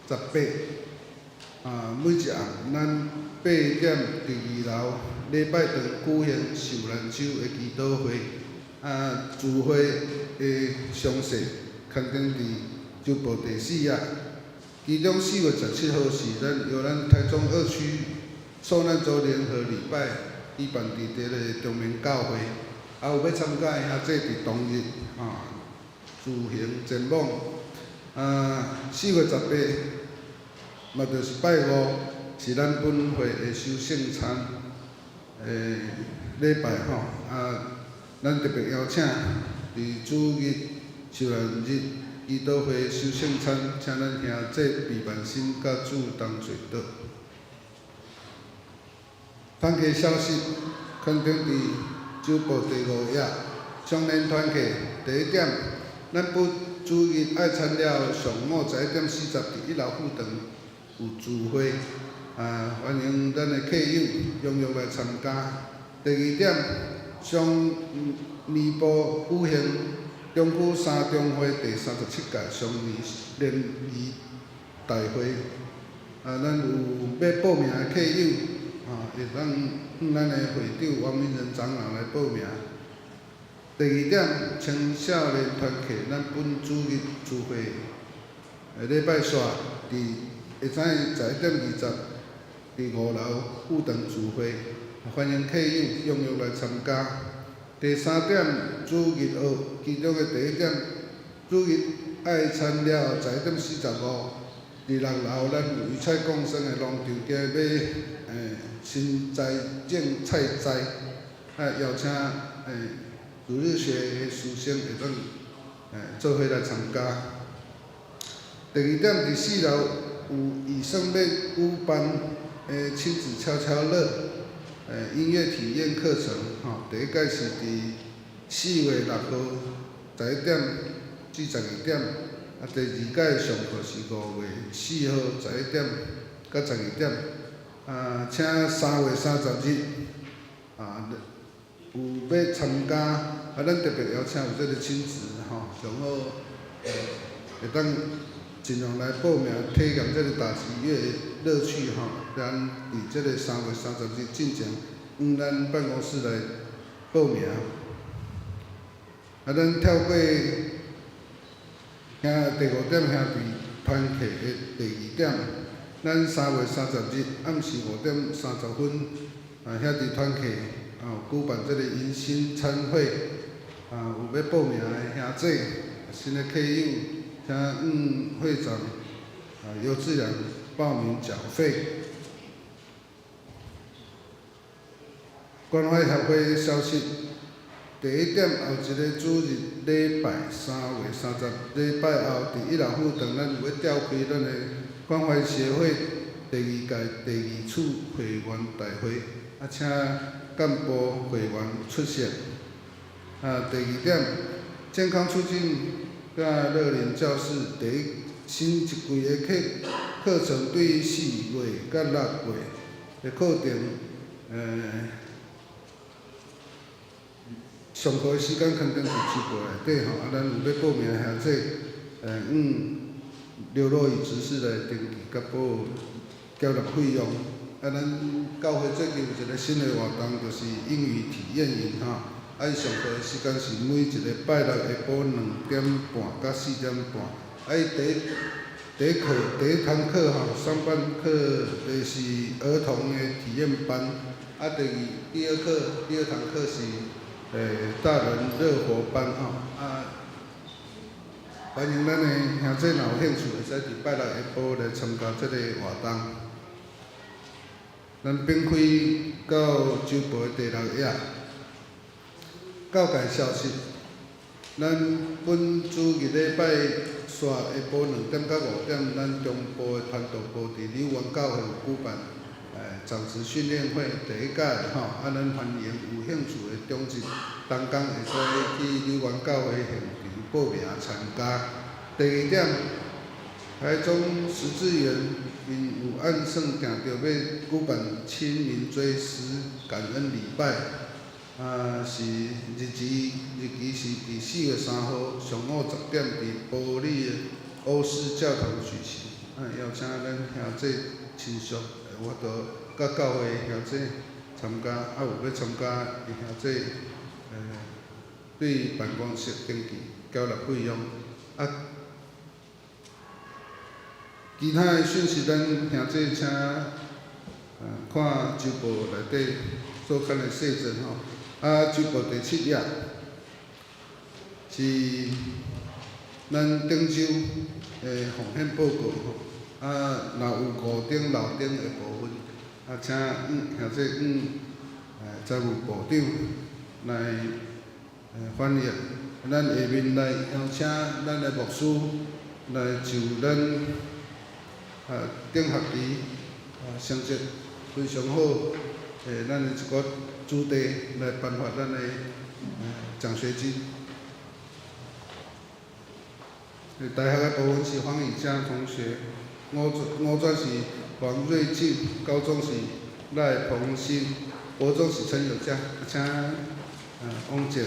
18，啊，每一暗咱8點佇二樓禮拜堂舉行受難週的祈禱會，啊，聚會的詳細刊登佇週報第四頁。其中4月17號是咱由咱台中二區受難週聯合禮拜舉辦佇佇个中明教會，啊有欲參加的兄弟佇當日啊自行前往。啊，4月18嘛就是拜五，是咱本會的守聖餐的禮拜吼。啊，咱特別邀請佇主日受難日祈禱會守聖餐，請咱兄弟彼萬心佮主同坐桌。團契消息刊登佇週報第五頁。常年團契第一點，咱本主日愛餐了上午11點40佇一樓副堂有聚會，啊，歡迎咱的客友踴躍來參加。第二點，上年部舉行中區三中會第37屆雙年聯誼大會，啊，咱有欲報名的客友，啊，會當向咱的會長王明仁長老來報名。第二點，青少年團契，咱本主日聚會，禮拜四佇下早11點20，佇五樓副堂聚會，歡迎客友踴躍來參加。第三點，主日學，其中的第一點，主日愛餐了11點45，佇六樓咱有魚菜共生的農場，今日欲新栽種菜栽，啊邀請主日學的師生會當做伙來參加。第二點，佇四樓有以聖欲舉辦的親子悄悄樂音樂體驗課程，吼，第一屆是佇4月6號11點至12點，啊，第二屆上課是5月4號11點到12點，啊，請3月30日啊有欲參加，啊，咱特別邀請有這个親子吼，上好會當盡量來報名體驗這個打擊樂的樂趣吼。咱佇這個3月30日進前，往咱辦公室來報名。啊，咱跳過兄第五點兄弟團契的第二點，咱3月30日暗時5點30分，啊，兄弟團契啊舉辦這個迎新餐會，啊，有欲報名的兄姐，新的客友，請向會長啊尤志良報名繳費。關懷協會消息，第一點，後一个主日禮拜3月30，禮拜後佇一老府堂，咱有欲召開咱的關懷協會第二屆第二次會員大會，啊，請幹部會員出席。啊，第二點，健康促進佮樂齡教室第一新一季的課課程對4月佮6月的課程，上課的時間肯定佇週報內底吼，啊，咱有欲報名的兄弟，向劉若雨執事來登記佮報繳納費用。啊，咱教會最近有一個新的活動，就是英語體驗營吼。啊，伊上課的時間是每一個拜六下晡2點半到4點半。啊，伊第一第一課第一堂課吼，上半課就是兒童的體驗班，啊，第二第二課第二堂課是大人樂活班吼，啊，歡迎咱的兄弟若有興趣，會使佇拜六下晡來參加這個活動。咱展開到週報的第六頁，教界消息，咱本主日禮拜三下晡2點到5點，咱中部的傳道部佇柳灣教會有舉辦長執訓練會第一屆吼，啊，咱歡迎有興趣的長執同工會使去柳灣教會現場報名參加。第二點，台中十字園𪜶有按算定著欲舉辦清明追思感恩禮拜，啊，是日期日期是佇4月3號上午10點佇埔里的歐斯教堂舉行，啊，邀請咱兄弟親屬有法度佮教會兄弟參加，啊，有欲參加的兄弟，對辦公室登記繳納費用，啊。其他的訊息，咱兄弟請看週報內底所刊的細節吼。啊，週報第七頁是咱頂週的奉獻報告吼。啊，若有五等、六等的部分，啊，請兄弟財務部長來翻譯。咱下面來邀請咱的牧師來就咱頂學期成績非常好，咱的一個主題來頒發咱的獎學金。大學的部分是黃以佳同學，五專是黃瑞進，高中是賴鵬新，國中是陳友嘉，請王靜。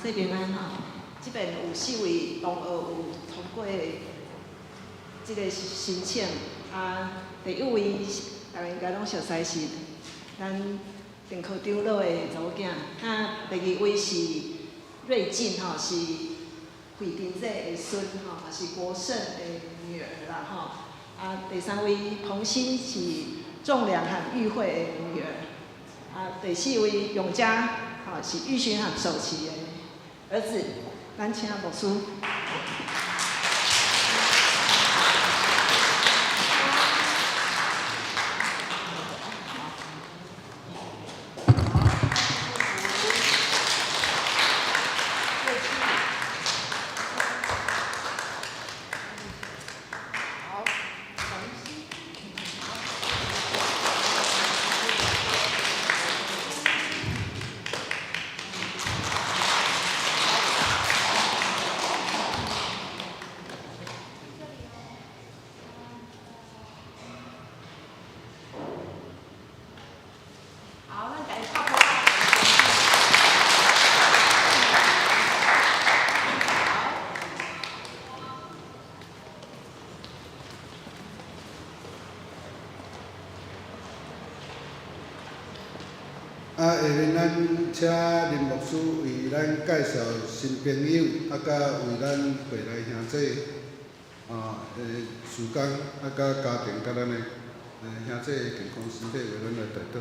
兄弟平安吼，這邊有四位同學有通過這個申請，啊，第一位大家應該攏熟似是咱鄧科長老的查某囝，啊，第二位是瑞進吼，是惠珍姐的孫吼，也是國勝的女兒啦吼，啊，第三位彭欣是仲良和玉慧的女兒，啊，第四位永嘉吼是玉勳和守琪的兒子，咱請牧師。咱請林牧師為咱介紹新朋友，啊，佮為咱會內兄弟啊的事工，啊，佮家庭，佮咱的兄弟的健康身體，為咱來代禱。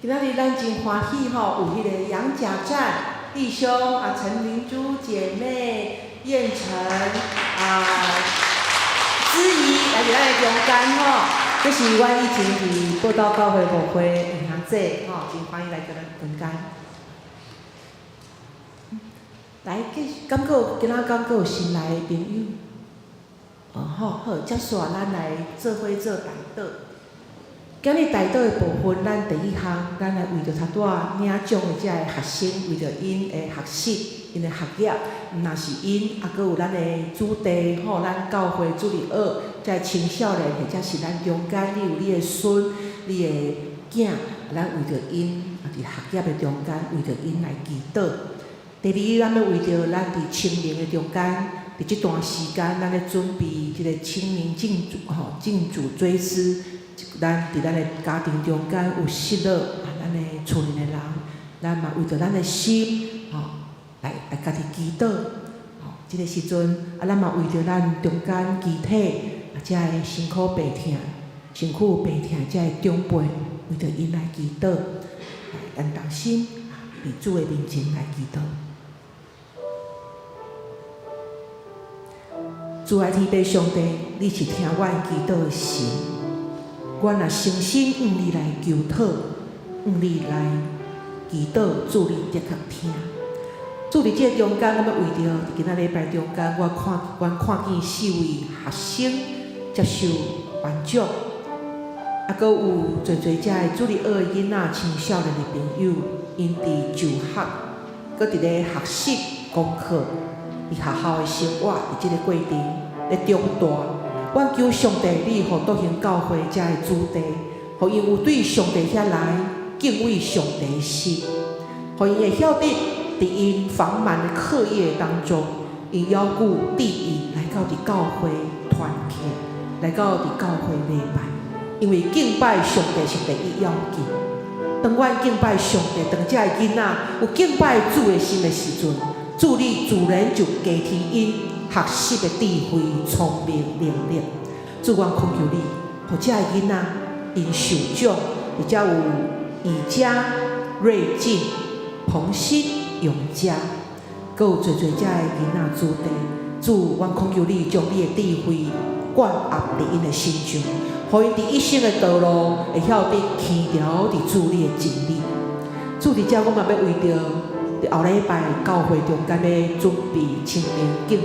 今仔日咱真歡喜吼，有彼个楊甲讚弟兄啊，陳明珠姐妹、燕城啊、姿儀來佇咱的中間吼，這是阮以前佇報道教會牧會的兄弟吼，真歡喜來佮咱中間。來，繼續，敢閣有今仔敢閣有新來的朋友？哦，好，好，接續咱來做伙做代禱。今日代禱的部分，咱第一項，咱來為著頭拄仔領獎的這个學生，為著𪜶的學習、𪜶的學業，毋若是𪜶，啊，閣有咱的子弟吼，咱教會主日學這个青少年，或者是咱中間，你有你的孫、你的囝，咱為著𪜶啊，佇學業的中間，為著𪜶來祈禱。第二，咱欲為著咱佇清明的中間，佇這段時間，咱咧準備這个清明敬祖吼，敬祖追思。咱佇咱的家庭中間有失落啊，咱的厝內的人，咱嘛為著咱的心吼，來來家己祈禱。吼，這个時陣啊，咱嘛為著咱中間肢體啊，遮个身軀病痛、身軀病痛遮个長輩，為著𪜶來祈禱，咱同心佇主的面前來祈禱。主愛天父上帝，你是聽阮祈禱的神。阮若誠心向你來求討，向你來祈禱，主你的確聽。主佇這個中間，我欲為著佇今仔禮拜中間，我看阮看見四位學生接受頒獎，啊，閣有濟濟遮的主日學的囡仔、青少年的朋友，𪜶佇就學，閣佇咧學習功課，佇學校的生活，佇這个過程咧長大。阮求上帝，你予篤興教會遮的子弟，予𪜶有對上帝遐來敬畏上帝的心，予𪜶會曉得佇𪜶繁忙的課業當中，𪜶猶閣有志意來到佇教會團契，來到佇教會禮拜，因為敬拜上帝是第一要緊。當阮敬拜上帝，當遮的囡仔有敬拜主的心的時陣，主你自然就加添𪜶學習的智慧、聰明、能力。主，阮懇求你，予遮的囡仔𪜶受獎，而且有以家、瑞進、彭新、永嘉，閣有濟濟遮的囡仔子弟。主，阮懇求你將你的智慧灌壓佇𪜶的身上，予𪜶佇一生的道路會曉得牽牢佇主你的真理。主，佇遮，我嘛欲為著佇後禮拜教會中間欲準備清明敬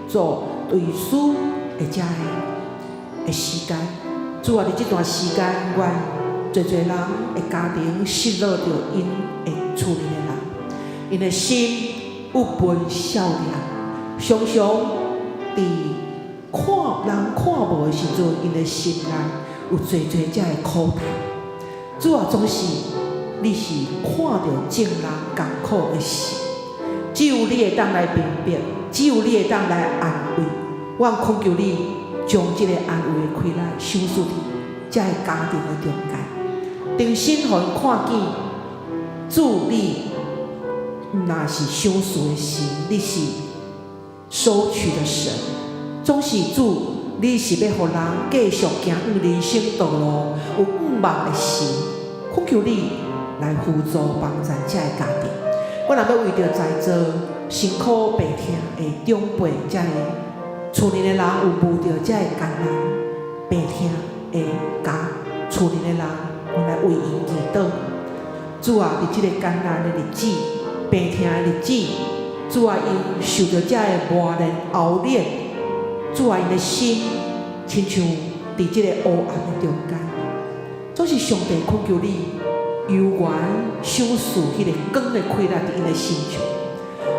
祖追思的遮个的時間，主啊，佇這段時間，阮濟濟人的家庭失落著𪜶的厝內的人，𪜶的心鬱悶少年，常常佇看人看無的時陣，𪜶的心內有濟濟遮的苦痛。主啊，總是你是看著眾人艱苦的神，只有你會當來明白，只有你會當來安慰。阮懇求你，將這个安慰的氣力賞賜佇遮个家庭的中間，重新予𪜶看見主你毋若是賞賜的神，你是收取的神，總是主，你是欲予人繼續行向人生道路有向望的神，懇求你來輔助幫助遮个家庭。我若欲為著在座辛苦病痛的長輩，遮个厝內的人有遇著遮个艱難病痛的家厝內的人，阮來為𪜶祈禱。主啊，佇這个艱難的日子、病痛的日子，主啊，𪜶受著遮个磨練熬煉，主啊，𪜶的心親像佇這个黑暗的中間，總是上帝懇求你，猶原賞賜彼个光的氣力佇𪜶的身上，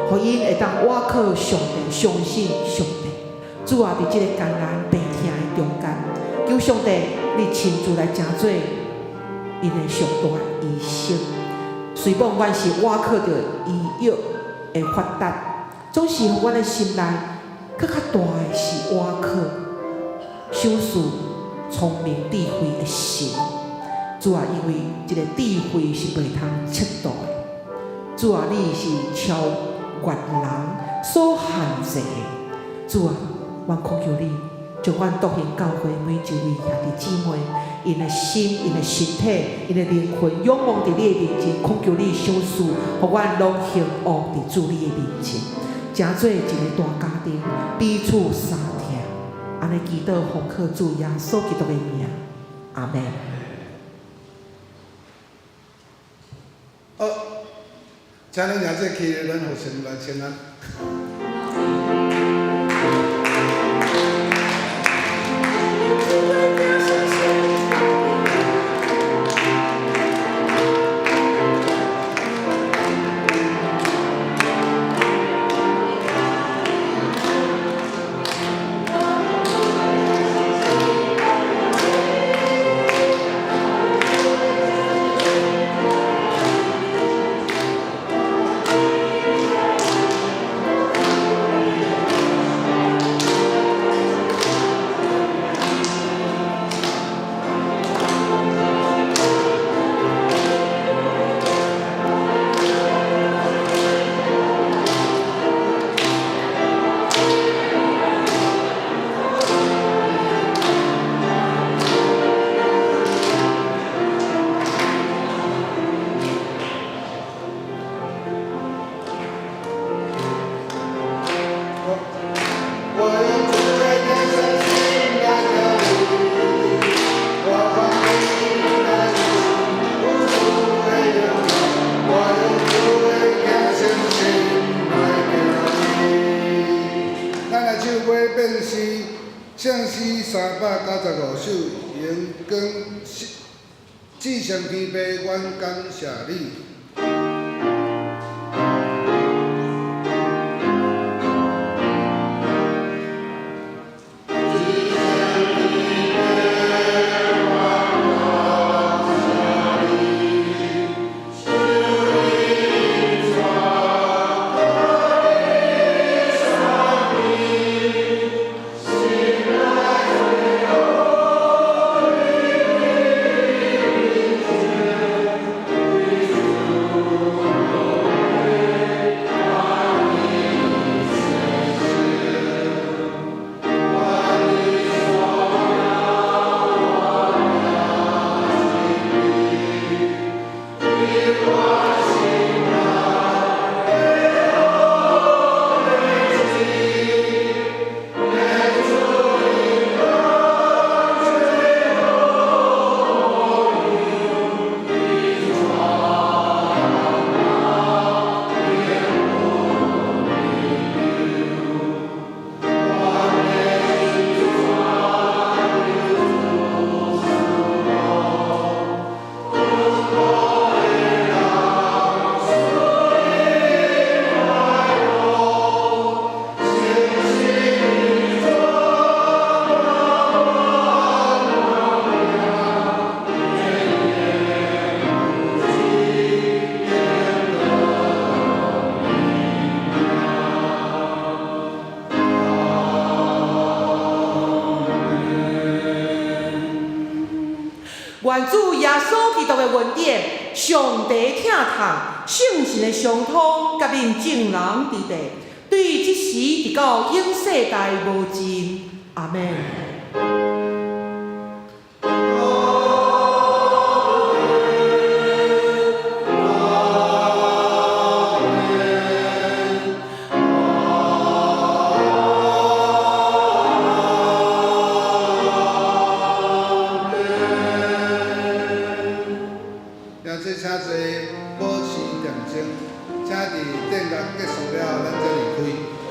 予𪜶會當倚靠上帝，相信上帝。主啊，佇這个艱難病痛的中間，求上帝你親自來成做𪜶的上大醫生。雖罔阮是倚靠著醫藥的發達，總是予阮的心內閣較大的是倚靠賞賜聰明智慧的神。主啊，因為這个智慧是袂通測度的。主啊，你是超越人所限制的。主啊，阮懇求你，將阮獨行教會每一位兄弟姊妹，𪜶的心、𪜶的身體、𪜶的靈魂，仰望佇你的面前，懇求你賞賜，予阮攏興旺佇主你的面前，成做一个大家庭，彼此相疼。按呢祈禱，奉靠主耶穌基督的名，阿門。好，請恁也做起，咱互相來請安。我用主的信心來敬你，我歡喜來無數的榮耀。我用主的信心來敬你。咱來唱尾變詩，聖詩395首，榮光至聖天父，阮感謝你。願主耶穌基督的恩典、上帝疼痛、聖神的相通，佮恁眾人佇地，對這時直到永世代無盡。阿們。也這請坐保持恬靜，請佇殿樂結束了後，咱才離開。